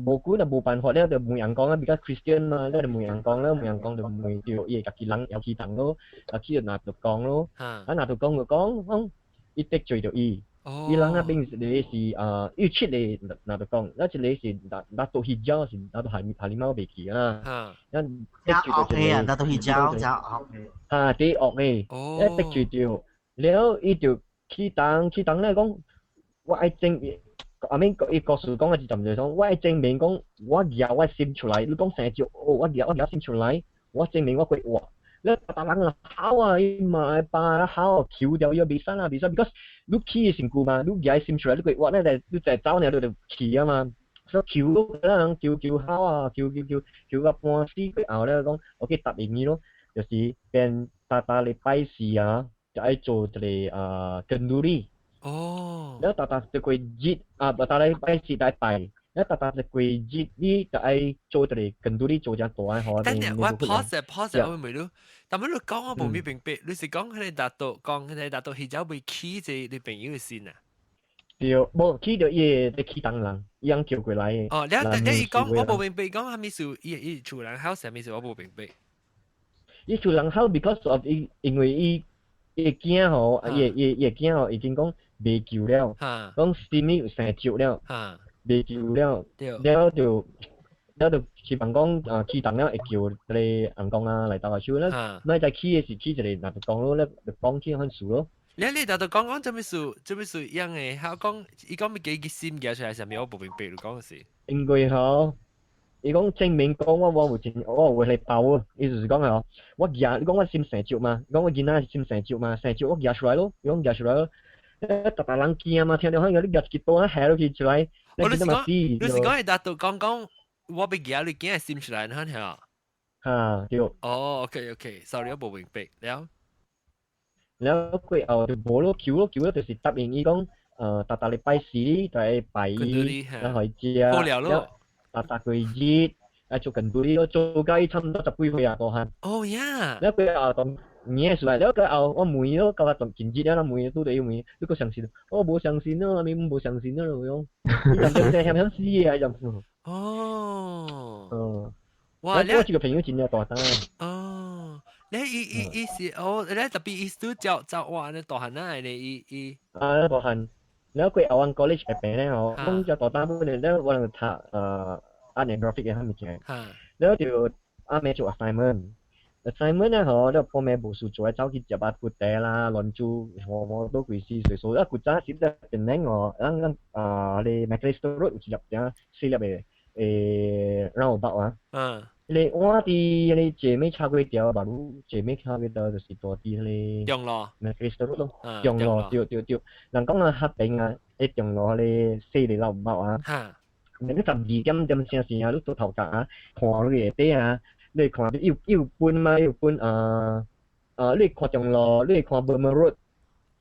無久就無辦法了，就問人講啊，比較 Christian 嘛，了就問人講了，問人講就問著伊家己人會起動咯，啊去拿督公咯，啊拿督公就講講伊得罪著伊。伊人那邊一個是啊，有七個拿督公，那一個是拿拿督 Hijau 是拿督哈哈里貓袂記啦。咱得罪著一個拿督 Hijau 真惡的。啊，第惡的，一得罪著，了伊就起動起動咧講，我愛證，阿免伊故事講的是怎就講，我愛證明講，我舉我心出來，你講生石，哦，我舉我舉心出來，我證明我會活。你逐人啊吼啊，伊嘛會爸吼，求掉伊袂使啦，袂使，because 你起的身軀嘛，你舉心出來，你會活，你你在走爾，你就去啊嘛。所以求咱人求求吼啊，求求求求到半死過後咧，講我去答應伊咯，就是變逐逐禮拜四啊，就愛做一個啊 kenduri。哦。了逐逐一個日啊，逐禮拜四來拜。你逐逐一個日，你就愛做一個 kenduri 做隻大個吼。等陣我 pause pause 我問你，但係你講我無咩明白，你是講彼個拿督講彼個拿督彼隻未起這你朋友的心啊？對，無起著伊個起動人，伊樣叫過來的。哦，你你伊講我無明白，講啥物事？伊伊厝人好啥物事？我無明白。伊厝人好，because of 伊因為伊伊囝吼，伊伊伊囝吼已經講袂救了，講心裡有生石了。袂救了，了就了就希望講啊，起動了會叫彼個翁公啊來鬥下手咧。咱在起的是起一個拿督公咯，咧就講起很事咯。你你拿督公講做咩事？做咩事樣的？佢講伊講欲舉心舉出來啥物？我無明白你講是。因為吼，伊講證明講我我有真我有彼個包啊，意思是講吼，我舉你講我心生石嘛，講我囡仔是心生石嘛，生石我舉出來咯，伊講舉出來咯。逐逐人驚嘛，聽著好像你舉一支刀啊，下落去出來。哦，你是講你是講會拿督講講，我欲舉你囝心出來，你睇下。哈，對。哦，OK OK，sorry，我無明白了。了過後就無咯，求咯求咯，就是答應伊講，逐逐禮拜四就愛拜伊，然後食。好了咯。逐逐個日愛做 kenduri 咯，做到伊差毋多十幾歲啊，大漢。哦呀。了過後當年出來，了過後我問伊咯，到甲真熱了，問伊拄著伊問，你閣相信？我無相信咯，你無相信咯，樣。伊人就險險死啊，就。哦。嗯。哇！我這個朋友真正大膽。哦。你伊伊伊是哦，你特別伊都走走哇，你大漢啊，你伊伊。啊，大漢。了過後阮 college 入邊咧吼，講只大膽本咧，了我人讀art and graphic 嘅物件。了就暗暝做 assignment。assignment 咧吼，了半暝無事做，走去食肉骨茶啦，亂煮火鍋倒規時歲數。啊，古早時在檳城哦，咱咱啊，你 Macalister Road 有一粒正細粒的，誒 roundabout 啊。嗯。你我佇你姐妹插過條，馬路姐妹插過條就是大佇迄個中路，咩 Crystal 咯，中路對對對。人講啊，較平啊，喺中路迄個細個 roundabout 啊。嚇！你12點點聲時啊，你做頭家啊，看你下底啊，你看有有分嘛？有分啊啊！你看中路，你看 Burma Road。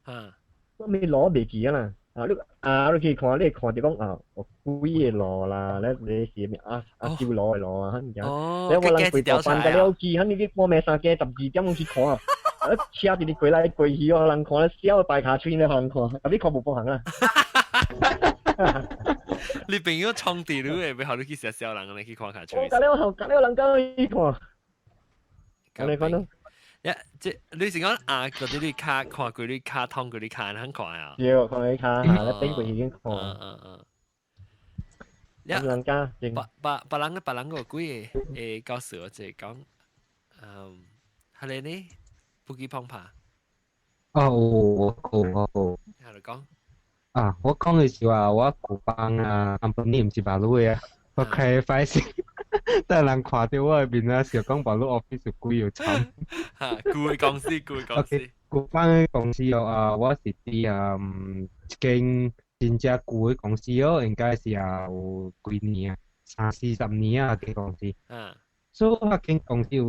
嚇！我咩路袂記啊啦。啊，你啊，你去看，你看就講啊，有幾個路啦，你你是咩啊？啊，修路的路啊，咁樣。你我人規條班個了去，你去半暝三更12點鐘去看啊，車直直過來過去哦，人看笑白跤喙咧，予人看，啊，你看無幫行啊？你朋友創地你會欲予你去食小人，你去看跤喙。我隔了後，隔了人家去看，你看咯。一即你是講啊，嗰啲你卡看過你卡通過你卡肯看啊？對，看你卡，嚇，你頂過已經看。嗯嗯嗯。人家別別別人別人個幾個會告訴我，就係講，嗯，係你呢？不記碰拍。哦，我我我。係你講。啊，我講嘅是話我舊幫啊，company 毋是馬路嘅啊，我 clarify 先。但人看到我的面啊，想講馬路 office 有鬼有慘。嚇，舊嘅公司，舊嘅公司。舊幫嘅公司哦，啊，我是佇啊，一間真正舊嘅公司哦，應該是啊有幾年啊，三四十年啊間公司。嗯。所以我間公司有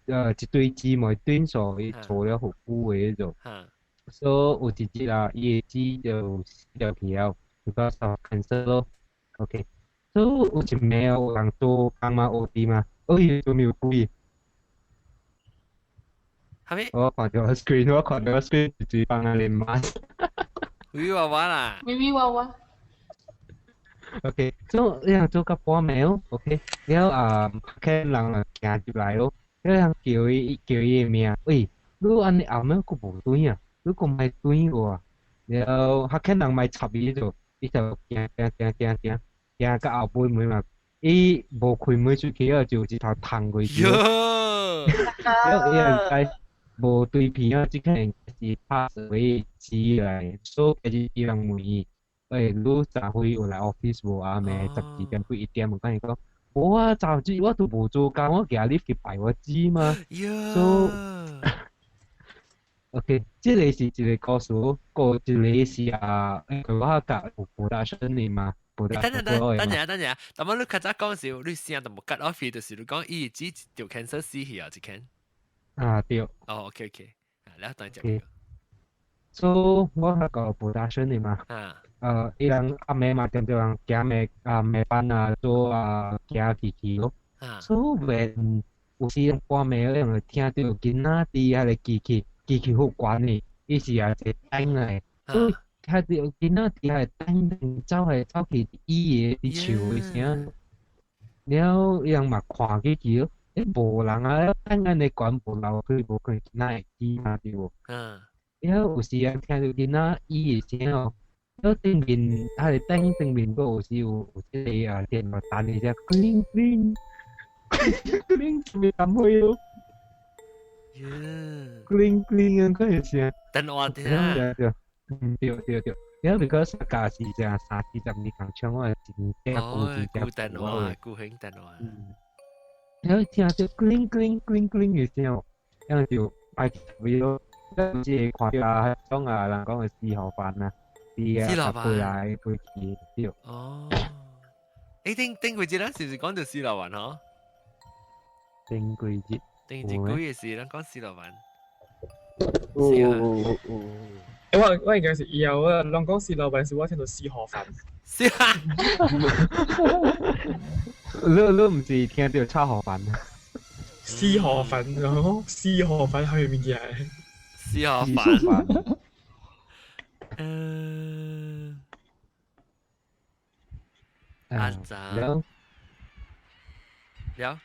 有一堆姊妹轉數，伊做了好久嘅迄種。嗯。所以有一日啊，伊的姊就死了去了，because of cancer 咯。OK。所以有一暝有人做工嘛，OT 嘛，哦，伊做沒有鬼。係咪？我看到 screen，我看到 screen 就幫人連 mask。微娃娃啦。微微娃娃。 OK，做你人做到半暝，OK，了啊，看人行入來咯，了人叫伊叫伊的名，喂，你按呢後暝閣無轉啊？你閣莫轉我，了較見人莫插伊就，伊就行行行行行。行到後尾門嘛，伊無開門出去啊，就一頭衝過去。了伊應該無對片啊，這可能是拍為紙來，所以其實伊人問伊，欸，你昨昏有來 office 無啊？暝12點幾一點，我講伊講，無啊，昨日我都無做工，我今日去拜我姊嘛。所以 OK，這個是一個故事，個一個是啊，因為我甲有 production 的嘛。等陣等等陣等陣，但係你較早講時，你聲都無 cut off，就是你講伊只條 cancer 死去啊，一間。啊對。哦，OK OK，啊，你等陣。所以我係個 production 的嘛。啊。伊人暗暝嘛，定定人行暝啊暝班啊做啊行去去咯。啊。所以 when 有時半暝咧，會聽到囡仔佇遐個機器機器好懸的，伊是啊一個燈來。所以聽到囡仔佇遐個燈走來走去，伊個佇笑的聲。了伊人嘛看過去咯，欸無人啊，等按呢懸無樓梯無可能囡仔會起嘛對無？嗯。了有時啊聽到囡仔伊的聲哦，了頂面啊個燈頂面閣有時有有這個啊電話彈一下，叮叮，叮叮，咩咁會咯？叮叮啊，嗰個聲。電話聽啊。對嗯對對對，因為 because 家是這三四十年共唱，我真正舊舊電話，舊型電話。嗯。然後聽到叮叮叮叮的聲，然後就愛去咯。唔知看到啊，種啊人講的四號飯啊，啲啊飛來飛去對。哦。欸，頂頂幾節咱是毋是講到四樓飯嗬？頂幾節？頂一幾個是咱講四樓飯。哦哦哦。欸，我我應該是以後啊，人講四樓飯是我聽到四號飯。是啊。你你毋是聽到炒河飯？四號飯，然後四號飯係咩物件？四號飯。嗯。阿雜。了。了。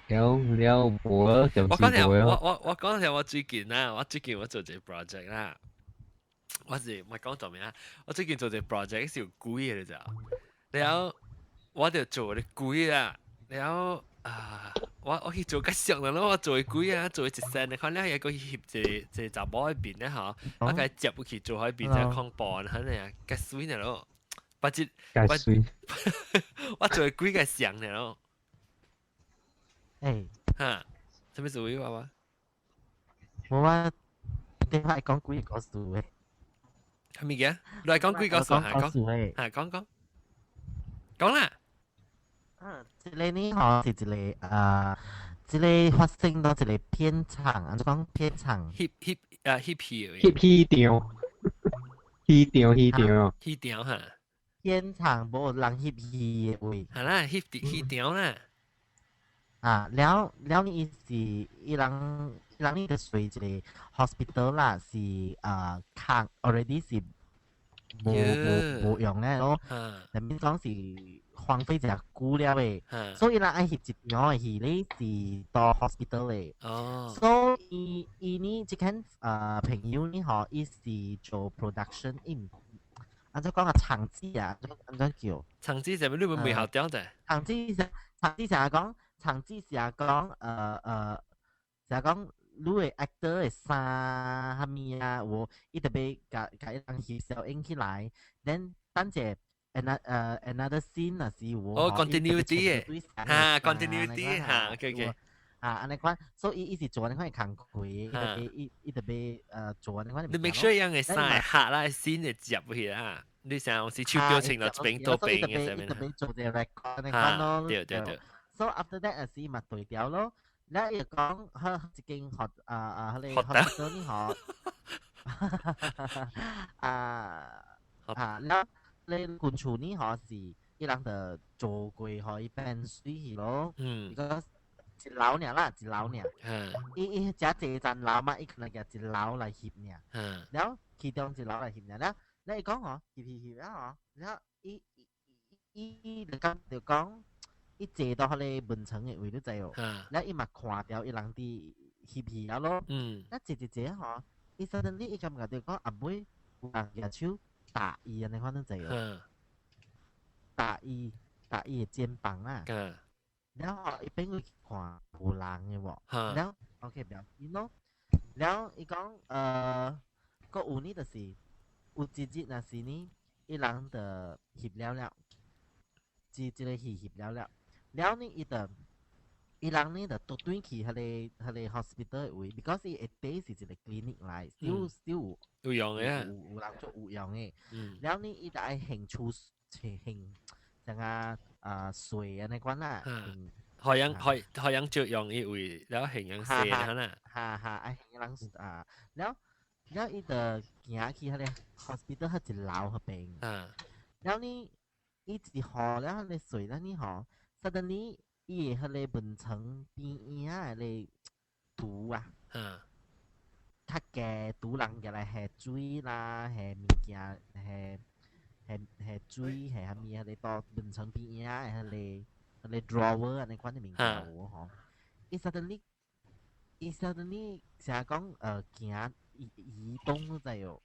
了了無啊，我講聽，我我我講聽，我最近啊，我最近我做一個 project 啦。我是唔係講做咩啊？我最近做一個 project 是有鬼的咋，然後我就做啲鬼啦，然後啊，我我去做較熟啦，我做鬼啊，做一身，看了伊個翕一個一個查某喺邊咧吼，我共伊接入去做喺邊只恐怖，肯定啊，較媠啦咯，不知介水，我做幾個想嘅咯。誒，嚇，什麼事話話？冇啊，點解講幾個故事嘅？係咪嘅？你係講幾個故事？講，嚇講講講啦。嗯，這個呢嗬是一個啊，這個發生到一個片場，按怎講片場？翕翕啊翕戲，翕戲場，戲場戲場，戲場嚇。片場無人翕戲的位。係啦，翕戲場啦。啊，了了，伊是伊人伊人呢就睡一個 hospital 啦，是啊，空 already 是無無無用咧咯。入面講是荒廢誠久了的，所以伊人愛翕一場的戲咧是到 hospital 的。所以伊呢這間啊朋友呢嗬，伊是做 production，伊毋按怎講啊場子啊，按怎叫？場子就咩？你會未學掉的？場子場子成日講。場子是講，是講你的 actor 的衫啥物啊，有伊特別共共伊人翕小影起來，then 等者 another scene 若是有哦 continuity 嘅，嚇 continuity 嚇，OK OK。啊，按呢款，所以伊是做按呢款的工課，伊特別伊伊特別做按呢款。你 make sure 樣嘅衫會客啦，scene 會接去啦。你成日是手表情就一邊到邊嘅上面。特別做這個 record 按呢款咯。對對對。 So after that 時嘛對調咯，你又講去一間學啊啊，彼個 hospital 呢學啊啊，了你舊厝呢學是伊人就做過予伊變水去咯，個一樓爾啦，一樓爾，伊伊遮濟層樓嘛，伊可能舉一樓來翕爾，了其中一樓來翕爾，了你講吼，翕翕翕了吼，了伊伊伊就講就講。伊坐到彼個門床的位，你知無？了伊嘛看著伊人佇翕戲了咯。了坐坐坐吼，伊 suddenly 伊感覺著講後尾有人舉手打伊按呢款，你知無？打伊打伊的肩膀啊。了後伊變去看無人的無？了 OK 不要緊咯。了伊講閣有呢，就是有一日若是呢，伊人就翕了了，這這個戲翕了了。了呢，伊就伊人呢就倒轉去彼個彼個 hospital 的位，because 伊下底是一個 clinic 來，still still 有用的，有有人做有用的。了呢，伊就愛還厝還像啊啊水按呢款啦，海洋海海洋就用伊位，了還用水啦。哈哈，愛還人啊，了了伊就行去彼個 hospital 彼一樓彼邊。了呢，伊一號了彼個水了呢吼。suddenly 伊的彼個門床邊仔的彼個櫥啊，較低櫥人入來下水啦，下物件，下下下水，下啥物啊？彼個門床邊仔的彼個彼個 drawer 按呢款的物件有吼。伊 suddenly 伊 suddenly 成日講行移移動你知無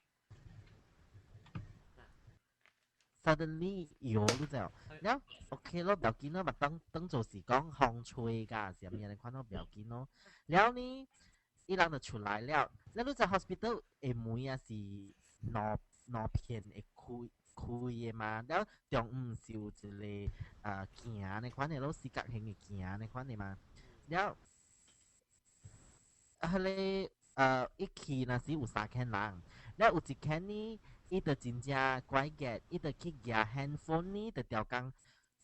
？suddenly 搖你知無？了 OK 咯，不要緊咯，嘛當當做是講風吹㗎，啥物按呢款咯，不要緊咯。了呢，伊人就出來了。了你知 hospital 的門啊是兩兩片會開開的嘛？了中午是有一個啊鏡按呢款的咯，四角形的鏡按呢款的嘛。了，啊彼個一去若是有三間人，了有一間呢。伊就真正乖嘅，伊就去舉 handphone 呢，就調工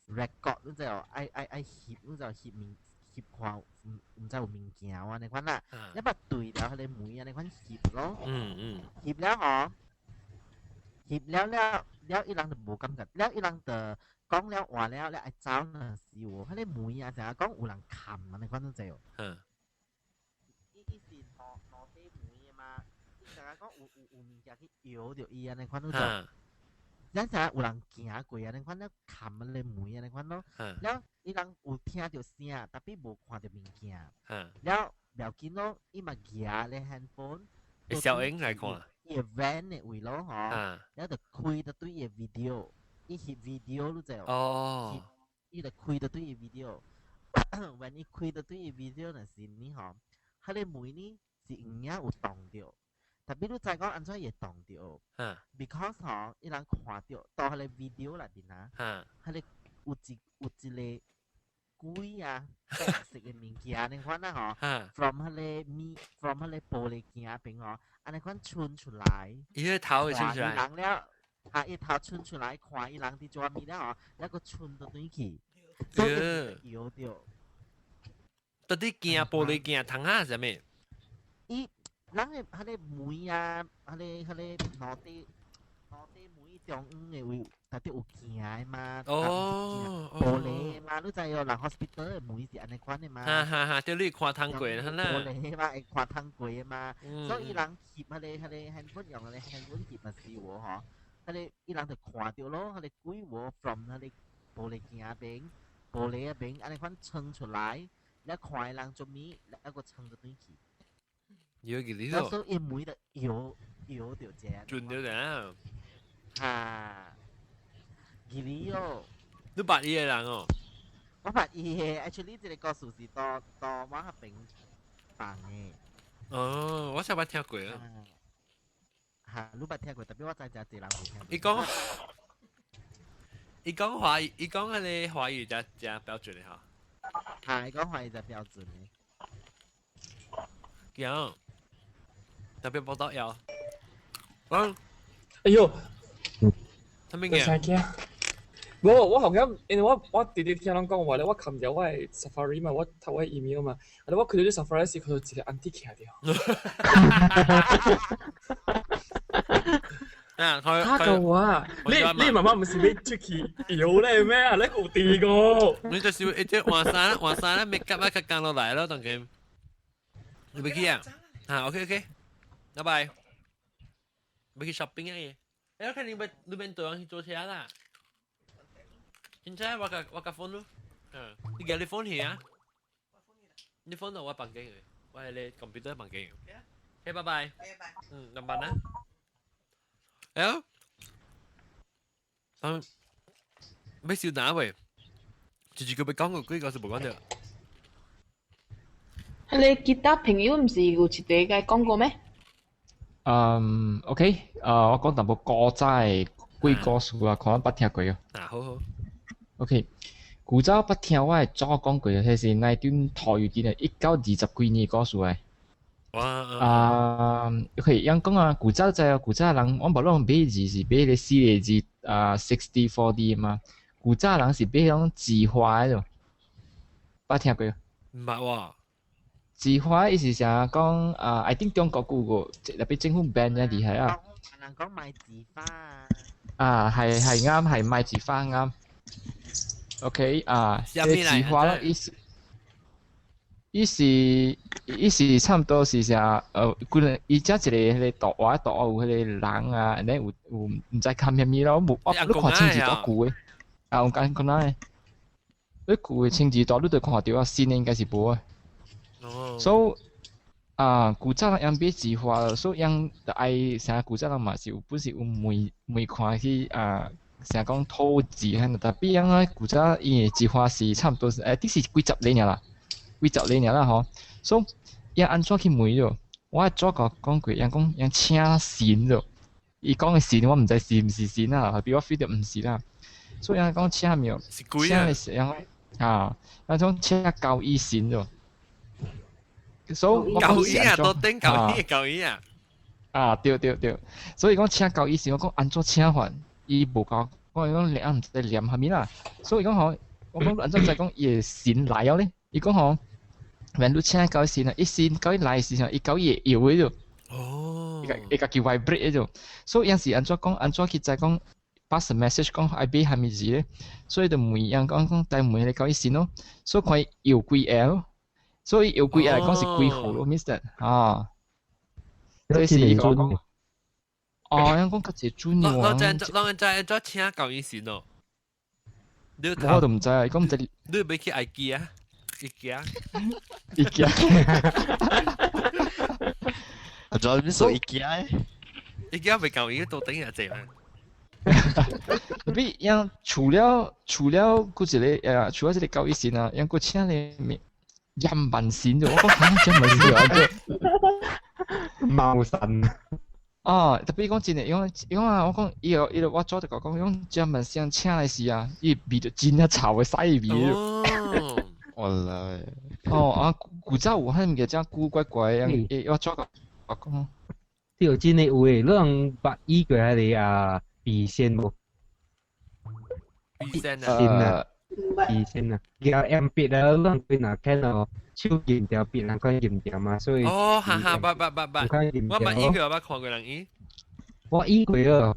record，你知無？愛愛愛翕，你知無？翕物翕看，毋毋知有物件按呢款啦。你捌對著彼個門按呢款翕咯。翕了吼，翕了了了，伊人就無感覺，了伊人就講了話了，了愛走若是有，彼個門啊，成日講有人冚按呢款，你知無？伊伊是兩兩底門的嘛。成日講有有有物件去搖著伊按呢款，你知？咱成日有人行過按呢款，了冚彼個門按呢款咯。了伊人有聽著聲，tapi 無看著物件。了不要緊咯，伊嘛舉咧 handphone。小影來看。伊個 van 的位咯吼，了就開著對伊個 video，伊翕 video 你知無？哦。伊就開著對伊 video，when 伊開著對伊 video 若是呢吼，彼個門呢是有影有動著。特別你知講按怎會動著？Because 吼，伊人看著到彼个 video 內面啊，彼个有一個鬼啊，白色的物件，你看啊吼，from 彼个物，from 彼個玻璃鏡邊吼，按呢款伸出來，伊个頭會伸出來，人了，啊，伊頭伸出來看伊人佇做物了吼，抑閣伸倒轉去，所以搖著。到底鏡玻璃鏡通啊啥物？伊人的彼個門啊，彼個腦底門中央的位，內底有鏡的嘛？哦，玻璃的嘛，你知哦，人 hospital 的門是按呢款的嘛？哈哈哈，對你看通過啦。玻璃的嘛，會看通過的嘛，所以人翕彼個 handphone 用彼個 handphone 翕嘛是有吼，彼個伊人就看著咯，彼個鬼無 from 彼個玻璃鏡邊，玻璃仔邊按呢款衝出來。你看人做物，抑閣衝倒轉去。搖幾哩咯？所以門就搖搖著這。轉著啦。啊，記哩哦。你捌伊个人哦？我捌伊个，actually 這個故事是到到我彼邊放的。哦，我才捌聽過啊。嚇，你捌聽過，特別我知誠濟人無聽過。伊講華語，伊講彼个華語誠誠標準的吼。係，伊講華語誠標準的。講，特別報道要。嗯。哎呦！啥物嘢？無，我好像因為我直直聽人講話咧，我撳著我的 Safari 嘛，我讀我 email 嘛，啊，我開著這 Safari 時，看到一個 auntie 徛著。啊！佢嚇到我！你媽媽毋是欲出去遊咧咩啊？你有佇個？你就是一隻換衫換衫咧，make up 啊，較降落來咯，當佢。你欲去啊？啊，OK OK，拜拜。欲去 shopping 啊？伊？哎，我看你欲你免對人去坐車啦。現在我共 phone 咯，嗯，你共你 phone 去啊？你 phone 到我房間去，我佇你 computer 房間。OK，拜拜。嗯，兩班啊。哎喲，嗯，欲燒哪位？直直佢欲講個幾個是無講著。你其他朋友毋是有一個共講過咩？嗯，OK，我講淡薄古早的鬼故事啊，可能捌聽過哦。啊，好好。 OK，古早捌聽我的祖講過，彼是19頭的1920幾年故事的。哇！啊，OK，樣講啊，古早知古早人，我無攏買字是買彼四个字啊，60 40嘛。古早人是買彼種字畫的，捌聽過？毋捌喎。字畫意思是講啊，I think 中國有個特別政府 ban 咗厲害啊。人講賣字花啊，係啱，係賣字花啱。OK 啊，這字畫咯，伊是差不多是啥？可能伊遮一个彼个圖畫圖畫有彼个人啊，按呢有毋知看啥物咯，無我你看清字大舊的，啊，有講講哪个？你舊的清字圖你就看著啊，新的應該是無啊。哦。所以啊，古早人用買字畫，所以𪜶就愛啥古早人嘛是有本是有問問看去啊。成講土字彼，特別樣啊，古早伊的字畫是差毋多是，欸，這是幾十年啦，幾十年啦吼。所以伊按怎去問著？我祖共講過，𪜶講𪜶請神著，伊講的神我毋知是毋是神啊，比我 feel 著毋是啦。所以𪜶講請咩？請的是𪜶啊，𪜶講請交椅神著。所以交椅啊，都頂交椅交椅啊。啊，對對對，所以講請交椅神，我講按怎請法？伊無教，我講你毋知念啥物啦，所以講吼，我講按怎知講伊會神來了咧？伊講吼，when 你請交神啊，伊神交伊來時陣，伊交伊會搖彼種。哦。伊家己 vibrate 彼種，所以有時按怎講，按怎去知講 pass message 講愛買啥物字咧？所以就問𪜶講講，帶問彼个交伊神咯，所以看伊搖幾下咯，所以搖幾下來講是幾號咯，Mister 啊。這是伊講。哦，𪜶講較濟準喎。我知，我知，怎請交伊神咯？我都毋知啊，伊講毋知。你欲去 IKEA？ IKEA？ IKEA。啊，仲有咩數 IKEA？ IKEA 袂夠伊都頂日濟嘛。特別樣除了閣一个除了這个交易神啊，𪜶閣請咧陰文線啫，我講嚇陰文線啊！貓神啊！特別講真嘅，因為因為我講伊個伊個我早就講講，用陰文線請來時啊，伊味就真係臭嘅屎味。哦，我來。哦啊，古早有彼物件真古怪怪樣，我早我講。對，真的有誒，你人捌醫過彼个啊筆仙無？筆仙啊，筆仙啊，叫 M 筆啊，你人幾若看哦，手驗掉筆，人看驗掉嘛，所以哦，哈哈，捌捌捌捌，我捌醫過，捌看過人醫。我醫過哦，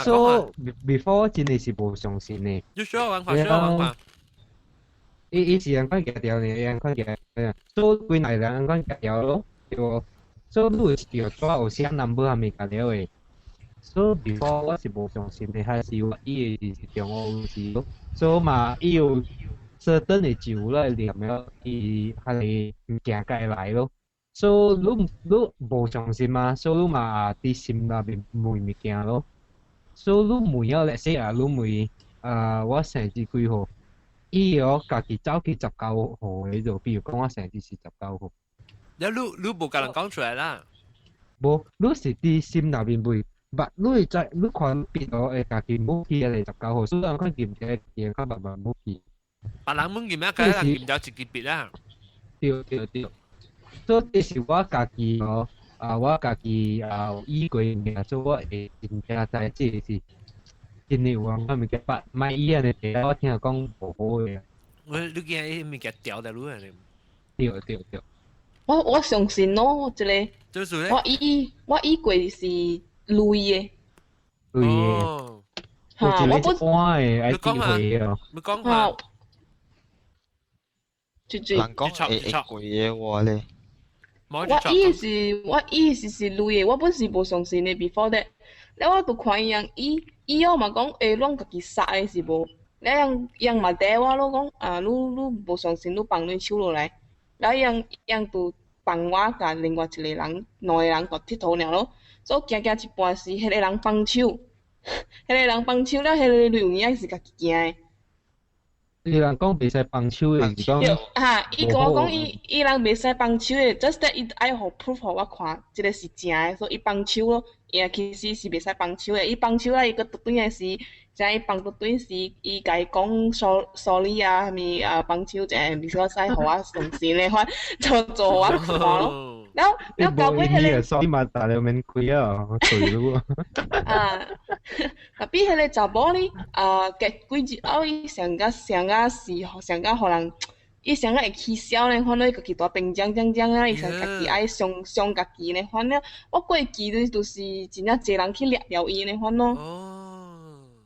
所以 before 真的是無相信的。你小玩看，小玩看。伊伊是按款行掉呢，按款行，所以幾若人按款行掉咯，對無？所以你有一條紙有寫 number 啥物件了的，所以 before 我是無相信的，還是我伊的是中學有時咯，所以嘛伊有 certain 的咒來念了，伊彼个物件才會來咯。所以你你無相信嘛，所以你嘛佇心內面問物件咯。所以你問了，let's say 啊，你問啊，我生日幾號？伊哦家己走去19號的就，比如講我生日是十九號。你你無共人講出來啦？無，你是佇心內面問，but 你會知你看邊度會家己摸去個19號，所以人看驗者會較慢慢摸去。別人問驗啊，家人驗咗一支筆啦。對對對，所以這是我家己哦，啊，我家己啊有醫過物件，所以我會真正知這個是真的有啊，我物件，but 莫醫按呢，我聽講無好的。我你驚伊物件掉在路啊？對對對。我我相信咯，這個。就是我醫我醫過是鐳的。鐳的。嚇！我本的愛智慧哦。你講下。最最。人講會會貴的話咧。我醫是，我醫是是鐳的，我本是無相信的。Before that，了我就看伊人醫，醫了嘛講，欸，攏家己殺的是無？了人人嘛嗲我咯講，啊，你你無相信，你放你手落來。了伊人人就幫我共另外一個人，兩個人就𨑨迌爾咯。所以行行一半時，彼個人放手，彼個人放手了，彼個鐳有影是家己行的。伊人講袂使放手的，是講。哈，伊共我講，伊伊人袂使放手的，just that 伊愛予 proof 予我看，這個是正的，所以伊放手咯。伊其實是袂使放手的，伊放手了，伊閣倒轉來時，才伊放倒轉時，伊共伊講 sorry 啊，啥物啊，放手一下，袂使予我相信的款，就做予我看咯。了了到尾彼个。 sorry 嘛，大了免開啊，對咯。啊，tapi 彼个查某呢，啊，過幾日後，伊上甲上甲是上甲予人，伊上甲會起痟呢，反正伊家己蹛冰漿漿漿啊，伊上家己愛傷傷家己呢，反正我過記得就是真正濟人去掠著伊呢，款咯。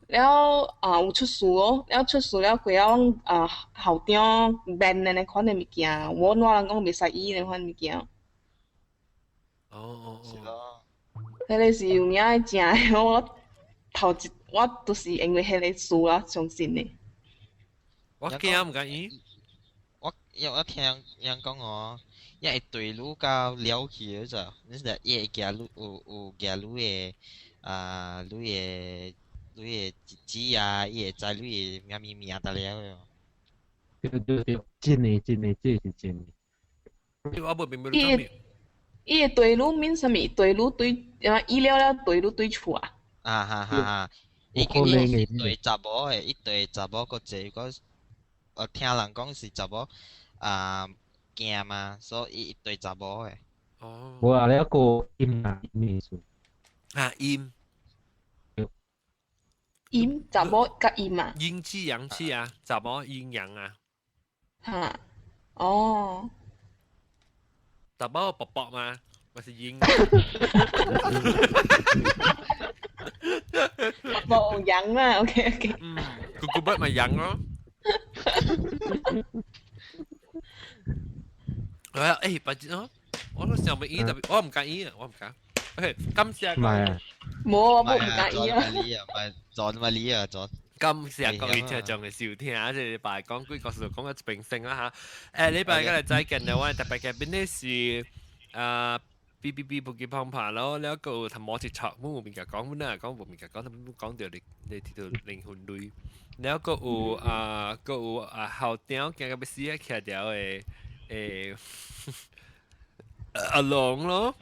了啊有出事咯，了出事了過後，啊校長免的呢款的物件，我哪人講袂使醫呢款物件。哦哦是咯。彼个是有影的正的，我頭一我就是因為彼个事啊相信的。我驚毋敢醫。我因為我聽人講哦，伊會對路到了去咋，你是伊會行路有有行路的啊，你的你的日子啊，伊會知你的名名名得了。對對對，真的真的，這是真的。我無明白你講咩。伊的對路免啥物？對路對啊，醫了了對路對厝啊。啊哈哈哈！伊伊是對查某的，伊對查某閣濟個，我聽人講是查某啊驚嘛，所以伊對查某的。哦。無啊，你個陰啊，陰意思。啊陰。陰查某佮陰啊。陰氣陽氣啊，查某陰陽啊。哈，哦。查某薄薄嘛，我是陰。薄薄陽啊，OK OK。嗯，古古筆咪陽咯。誒，白紙哦，我都想欲醫，特別我毋敢醫啊，我毋敢。OK，感謝。唔係啊。無，我毋敢醫啊。唔係撞咪你啊，撞。感謝各位聽眾的收聽，這禮拜講鬼故事講到這邊先啦嚇。誒，禮拜個來再見啦，我特別嘉賓呢是啊 B B B 不記胖胖咯，了閣有頭毛一撮，阮有物件講，阮若講無物件講，講著你你提到靈魂類，了閣有啊閣有啊校長驚到欲死啊，徛條的阿龍咯，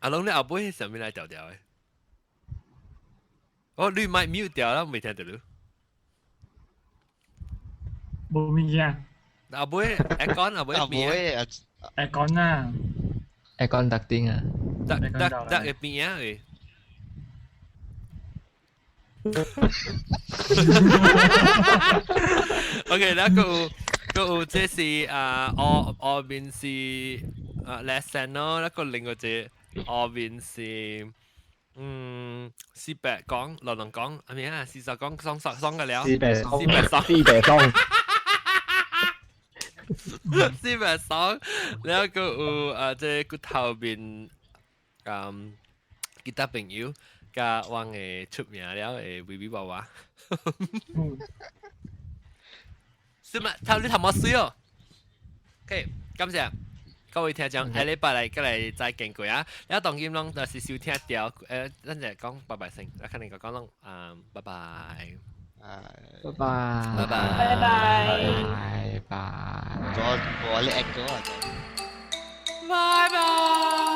阿龍你後尾上面來調調的？哦，你麥 mute 掉啦，未聽到你。無物件。後尾會講後尾後尾會講啊，會講特定啊，得得得會變啊會。OK，那個個這是啊，我我面是啊 lesson 咯，那個另外隻我面是四百講，羅龍講，係咪啊？四十講雙雙雙嘅了，四百四百雙，四百雙，四百雙，แล้ว個有啊，這骨頭面，其他朋友。加我嘅出名了嘅微微娃娃。是嘛？頭你頭毛水哦。OK，感謝各位聽眾，下禮拜來過來再見過啊！你當今攏就是收聽掉，咱就講拜拜先，啊，肯定講攏啊，拜拜，拜拜，拜拜，拜拜，拜拜，我你 echo 啊，拜拜。